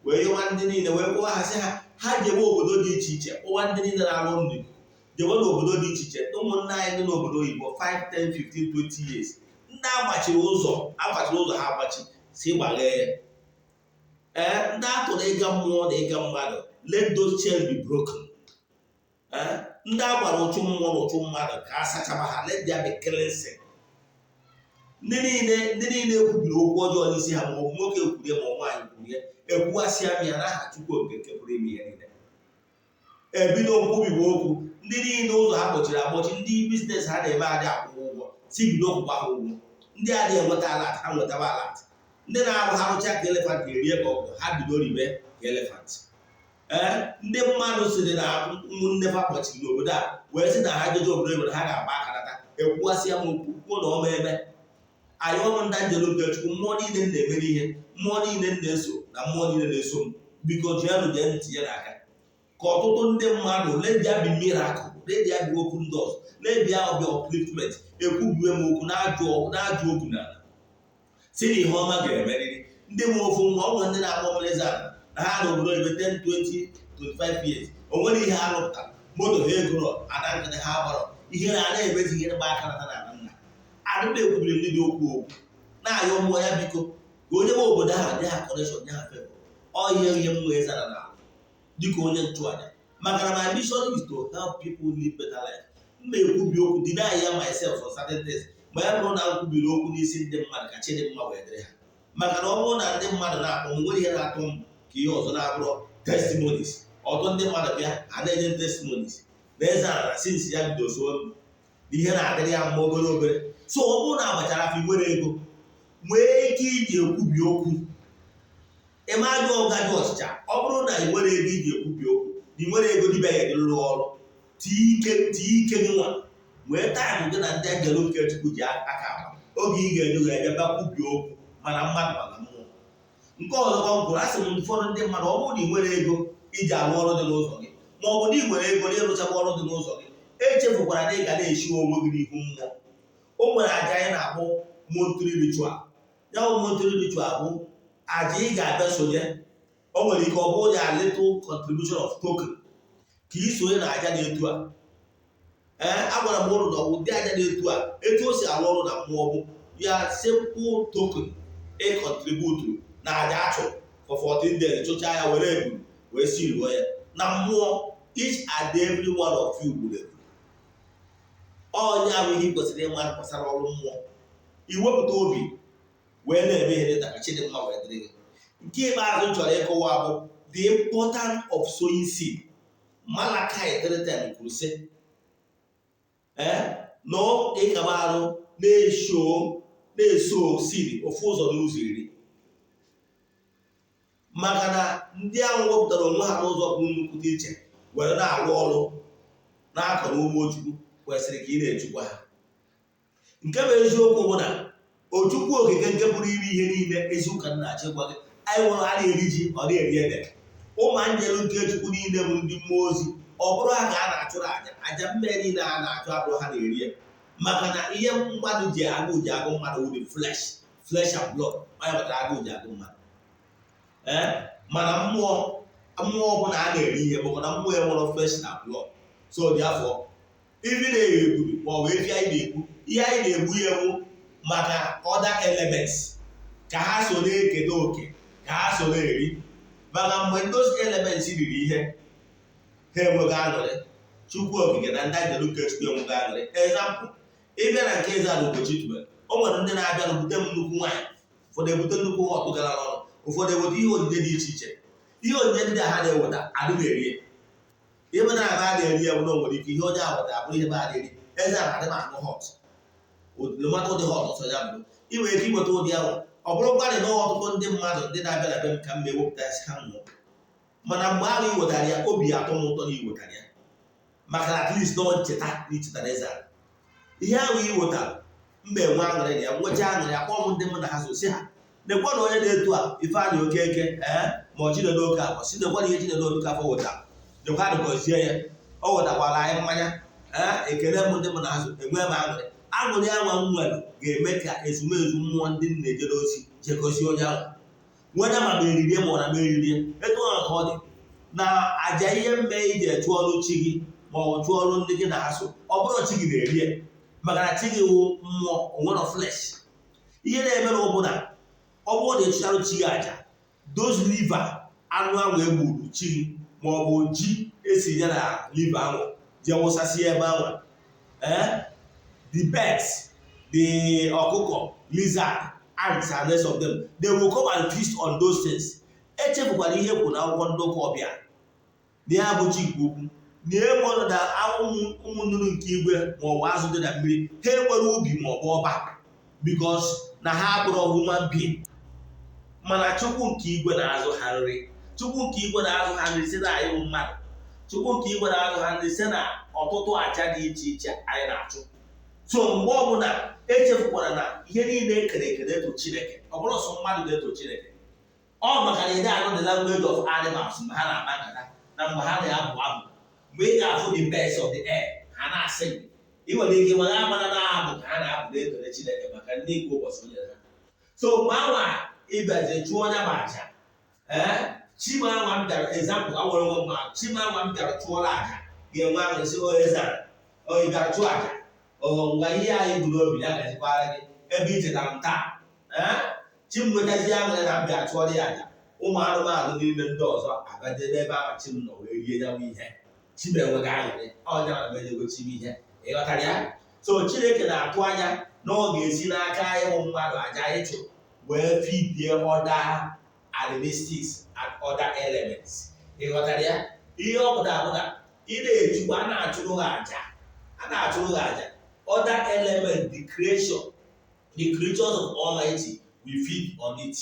wee yọwa ndị niile, wee kpọwa ha sị ha, ha jewe obodo dị iche iche, kpọwa ndị niile na-arụ ọrụ n'ikuku, jewe n'obodo dị iche iche, ụmụnne anyị dị n'obodo oyibo 5, 10, 15, 20 years, ndị agbachiri ụzọ, agbachiri ụzọ ha agbachi, si gbaghee ya. Ee, ndị atụrụ ịga mmụọ na ịga mmadụ, let those chains be broken. Ee, ndị agbara ụchụ mmụọ na ụchụ mmadụ, ka a sachaba ha, let there be cleansing. Ndị niile ekwubiri okwu ọjọọ n'isi ha, ma ọ bụ nwoke ekwurie, ma ọ nwaanyị kwurie, ekwughasịa m ya n'aha Chukwu Okike nke pụrụ ime ihe niile. Ebido nkwubiwe okwu. Ndị niile ụzọ ha kpọchiri akpọchi, ndị business ha na-eme adị akwụ ụgwọ, si bido kwụkwa ha ụgwọ. Ndị adịghị enweta alert, ha nwetaba alert. Ndị na-arụ ha rụcha ka elephant erie ka ọgwụ, ha bido ribe ka elephant. Ee, ndị mmadụ sịrị na ụmụnne fa kpọchiri n'obodo a, wee sị na ha jeje obodo oyibo, ha ga-agba aka nata. Ekwughasịa m okwu, kwuo na ọma eme anyị ọrụ. Ndị anjelu nke Chukwu, mmụọ niile m na-emere ihe, mmụọ niile m na-eso na mmụọ niile na-eso m, biko jienụ jee ntinye n'aka ka ọtụtụ ndị mmadụ, let there be miracle, let there be open doors, let there be upliftment. Ekwubiwe m okwu na-ajụ okwu n'ala si na ihe ọma ga-emerịrị ndị nwe ofu nwa. Ọ nwere ndị na-akpọ m eze ala na ha n'obodo oyibo 10, 20, 25 years, o nwere ihe ha rụpụtara, moto ha egoro, ada nkịtị ha gbọrọ ihe na ana emezi ihe gba aka nata n'ala nna adịm. Ekwubiri ndị dị okwu okwu na-ayọ mmụọ ya, biko ka onye nwe obodo ahụ nye ha connection, nye ha favor. Ọ ihe mmụọ eze ala na dịka onye nchụaja, maka na my mission is to help people live better life. M na-ekwubi okwu, deny ya myself for certain things, ma ya bụrụ na m kwubiri okwu n'isi ndị mmadụ ka chi dị mma wee dịrị ha. Maka na ọ bụrụ na ndị mmadụ na-akpọ m, nwere ihe na-atọ m ka ihe ọzọ na-abụrụ testimonies. Ọtụtụ ndị mmadụ bịa, ha na-enye testimonies na eze ala since ya bido so m na ihe na-adịrị ya mma obere obere. So ọ bụrụ na agbachara afọ, nwere ego, nwee ike iji ekwubi okwu, ịma ajụ ọgajụ ọchịcha. Ọ bụrụ na ị nwere ego iji ekwubi okwu, na ị nwere ego dibịa ya rụrụ ọrụ, tie ike, tie ike gị nwa, nwee time gị na ndị angelo nke Chukwu ji aka agba oge ị ga-enye ga ebe kwubie okwu, mana mmadụ mana mmụọ. Nke ọzọkwa m kwuru, asị m ụfọdụ ndị mmadụ, ọ bụrụ na ị nwere ego iji arụ ọrụ dị n'ụzọ gị, ma ọ bụ na ị nwere ego na ịrụchakwa ọrụ dị n'ụzọ gị, echefukwara na ị ga na-eshi onwe gị n'ihu mmụọ. O nwere aja anyị na-akpọ monthly ritual. Ya bụ monthly ritual bụ aja ị ga-abịa sonye. O nwere ike ọ bụrụ ya little contribution of token ka ị sonye na aja na-etu a. Ee, agwara m ụrụ na ụdị aja na-etu a, etu o si arụ ọrụ na mmụọ bụ ya simple token ị contribute na aja achụrụ for 14 days, chụchaa ya, were eburu wee siluo ya na mmụọ. Each and every one of you gburu egbu. Onye ahụ ihe ị kwesịrị ịma gbasara ọrụ mmụọ, iwepụta obi wee na-eme ihe dị ka chidimma wee dịrị gị. Nke ikpeazụ m chọrọ ịkọwa bụ the importance of sowing seed. Malachi 3:10 kwuru sị ee na ịkaba arụ na-eso na-eso seed ofu ụzọ n'ụzọ 10, maka na ndị ahụ wepụtara onwe ha n'ụzọ bụ nnukwu iche were na-arụ ọrụ na-akọ n'ugbo Chukwu kwesịrị ka ị na-echukwa ha. Nke bụ eziokwu bụ na Ochukwu Okike nke pụrụ ime ihe niile, eziụka nna-achọ ịgwa gị, anyị nwere a na-eri ji, ọ na-eri ede. Ụmụ anjelu nke Chukwu niile bụ ndị mmụọ ozi. Ọ bụrụ ha ka a na-achụrụ aja, aja mmehie niile a na-achụ abụrụ ha na-eri ya, maka na ihe mmadụ ji agụ ji agụ mmadụ wụ the flesh, flesh and blood. Onye kpatara agụụ ji agụ mmadụ. Ee, mana mmụọ, mmụọ ọbụla a na-eri ihe, maka na mmụọ enwere flesh na blood. So dị afọ ibi na-egburu ma ọ bụ efi anyị na-egbu, ihe anyị na-egbu ya bụ maka other elements ka ha so na-eketa oke, ka ha so na-eri, maka mgbe those elements riri ihe, ha enweghị aṅụrị. Chukwu Okike na ndị anjelu nke Chukwu enweghị aṅụrị. Example, ịbịa na nke Eze Ugochi tubelu, o nwere ndị na-abịa bute m nnukwu nwaanyị, ụfọdụ ebute nnukwu họtụ gara n'ọnụ, ụfọdụ eweta ihe onyinye dị iche iche. Ihe onyinye ndị a ha na-eweta adị na-eri. Ihe na aba a na-eri ya bụ na o nwere ike ihe onye a wetara abụrụ ihe ba na-eri. Eze a na-adị m aṅụ hot, mata ụdị hot ọsọ ya bụrụ, ị nwere ike inweta ụdị ahụ. Ọ bụrụ gbalị na ọtụtụ ndị mmadụ ndị na-abịa na be m ka m ewepụta ha nwụọ, mana mgbe ahụ ị wetara ya, obi atọ m ụtọ na ị wetara ya, maka na at least na ncheta na ichetara eze ala. Ihe ahụ ị wetara mba enwe aṅụrị na ya, nwecha aṅụrị, akpọ m ndị m na ha so, si ha nekwa na onye na-etu a, Ifeanyị Okeke, ee, ma ọ Chinedu Oke afọ, si nekwa na ihe Chinedu Oke afọ wetara, nekwa gọzie ya, o wetakwara anyị mmanya. Ee, ekele m ndị m na ha so, enwee m aṅụrị. Aṅụrị anwa m nwere ga-eme ka ezumezu mmụọ ndị m na-ejere ozi jegozie onye ahụ nwere, ma ma eririe ma ọ na ma eririe. Etu ahụ ka ọ dị na aja ihe mme iji chụọrụ chi gị ma ọ bụ chụọrụ ndị gị na ha so. Ọ bụrụ chi gị na-eri ya, maka na chi gị wụ mmụọ, onwere flesh. Ihe na-eme na ọ bụ na ọ bụrụ na ịchụcharụ chi gị aja, those liver anụ ahụ egburu chi gị ma ọ bụ ji esi ya na liver ahụ jee wụsasị ebe ahụ, ee, the birds, the ọkụkọ, lizard, ants and rest of them, they will come and feast on those things. Echefukwara ihe kwuru na akwụkwọ ndị ụka ọbịa na ya bụ chi nke ukwu na enwere na ụmụ nnụnụ nke igwe ma ọ bụ azụ dị na mmiri, ha enwere ubi ma ọ bụ ọba, because na ha abụrụ human being. Mana Chukwu nke igwe na-azụ ha nri. Chukwu nke igwe na-azụ ha nri site na anyị bụ mmadụ. Chukwu nke igwe na-azụ ha nri site na ọtụtụ aja dị iche iche anyị na-achụ. So mgbe ọbụla, echefukwara na ihe niile ekere eke na-eto Chineke. Ọ bụrụ sọ mmadụ na-eto Chineke, ọ maka na ị anụ the language of animals mgbe ha na-akpa nkata na mgbe ha na-abụ abụ. Mgbe ị ga-afụ the birds of the air, ha na-asị, ị nwere ike mana amara na-abụ ka ha na-abụ na-etore Chineke maka ndị nke ụbọchị o nyere ha. So mgbe anwa ịbịazi chụọ onye bụ aja, ee, chimanwa m bịara, example, awere onwe m, chimanwa m bịara chụọrọ aja ga-enwe aṅụrị, sị onye zara onye bịara chụọ aja ngwa, ihe anyị bụ n'obi ya gazikwara gị ebe i chetara m taa. Ee, chi m nwetazi aṅụrị na m bịa chụọrọ ya aja. Ụmụ anụmanụ niile ndị ọzọ agaje n'ebe ahụ chi m nọ wee rie ya bụ ihe, chi m enweghị aṅụrị ọnya na menyego chi m ihe. Ịghọtara ya? So Chineke na-atụ anya na ọ ga-esi n'aka anyị bụ mmadụ, aja anyị chụrụ, wee feedie other animalistics and other elements. Ịghọtara ya? Ihe ọ pụtara bụ na ị na-echukwa, a na-achụrụ ha aja, a na-achụrụ ha aja, other element, the creation, the creatures of Almighty will feed on it.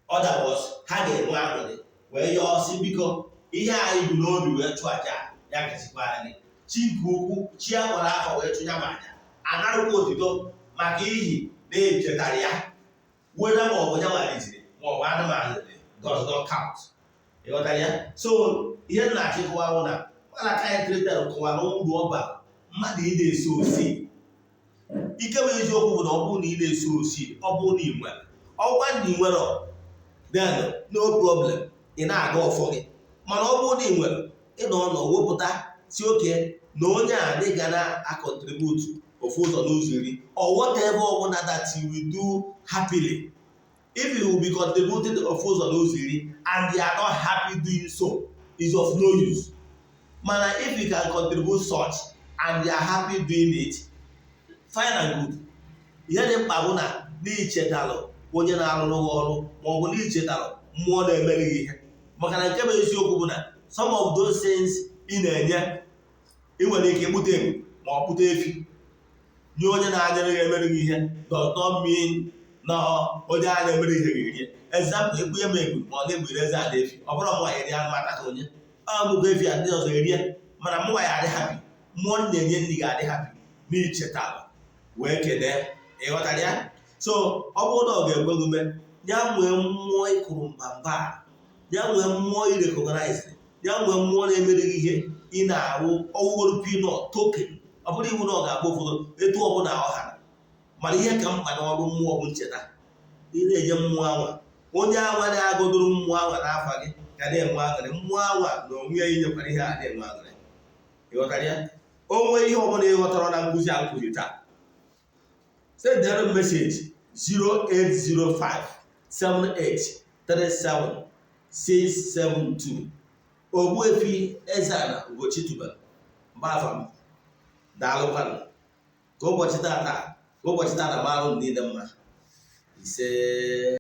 Otherwise ha ga-enwe aṅụrị wee yọọ sị, biko, ihe anyị bụ n'obi wee chụọ aja ya gazikwara gị. Chi nke ukwu, chi a gbara afọ wee chụ ya ma aja, anarụkwa otito maka ihi na-echetara ya, weda ma ọ bụ ya maliziri ma ọ bụ anụmanụ does not count. Ịghọtara ya? So ihe m na-achịkọwa bụ na Malachi 3:10 kọwara uru ọ bara mmadụ ị na-eso osi. Ike bụ eziokwu bụ na ọ bụrụ na ị na-eso osi, ọ bụrụ na ị nwere ọgwa na ị nwere, then no problem, ị na-aga ọfọ gị. Mana ọ bụrụ na ị nwere, ịnọ ọnọ wepụta si oke na onye a dị ga na-acontribute ofu ụzọ n'ụzọ 10 or whatever ọbụla that you will do happily. If you will be contributing ofu ụzọ n'ụzọ 10 and you are not happy doing so, is of no use. Mana if you can contribute such and you are happy doing it, fine and good. Ihe dị mkpa bụ na n'ichetalụ onye na-arụrụ gị ọrụ, ma ọ bụ n'ichetalụ mmụọ na-emere gị ihe. Maka na nke bụ eziokwu bụ na some of those things ị na-enye, ị nwere ike ịkpụta ebu ma ọ kpụta efi nye onye na-anyere gị, emere gị ihe, does not mean na onye a na-emere ihe ga-eri. Example, ekpunye m ebu ma ọ na-egburu eze ada efi, ọ bụrụ mụnwa eri anụ mata ka onye ọ mụgo efi a, ndị ọzọ erie, mana mụnwa ya adị happy, mmụọ m na-enye nri ga-adị happy n'ichetalụ wee kelee. Ịghọtara ya? So ọ bụrụ na ọ ga-ekwe gị ume, ya nwee mmụọ ịkụrụ mbamba a, ya nwee mmụọ irecognize, ya nwee mmụọ na-emere gị ihe ị na-arụ, ọwụgoro peanut token. Ọ bụrụ iwu na ọ ga-agba ụfọdụ etu ọbụla ọ hara, mana ihe ka mkpa n'ọrụ mmụọ bụ ncheta. Ị na-enye mmụọ anwa, onye anwa na-agọdoro mmụọ anwa n'afa gị ga na-enwe aṅụrị. Mmụọ anwa na onwe ya inyekwara ihe a na-enwe aṅụrị. Ịghọtara ya? O nwee ihe ọbụla ị ghọtara na nkụzi a nkụzi taa, send m message 0805 7837 672. Ogbuefi Eze-Ana Ugochi tubelu mgbaafam. Daalụkwanụ. Ka ụbọchị tata mara unu niile mma. Ise.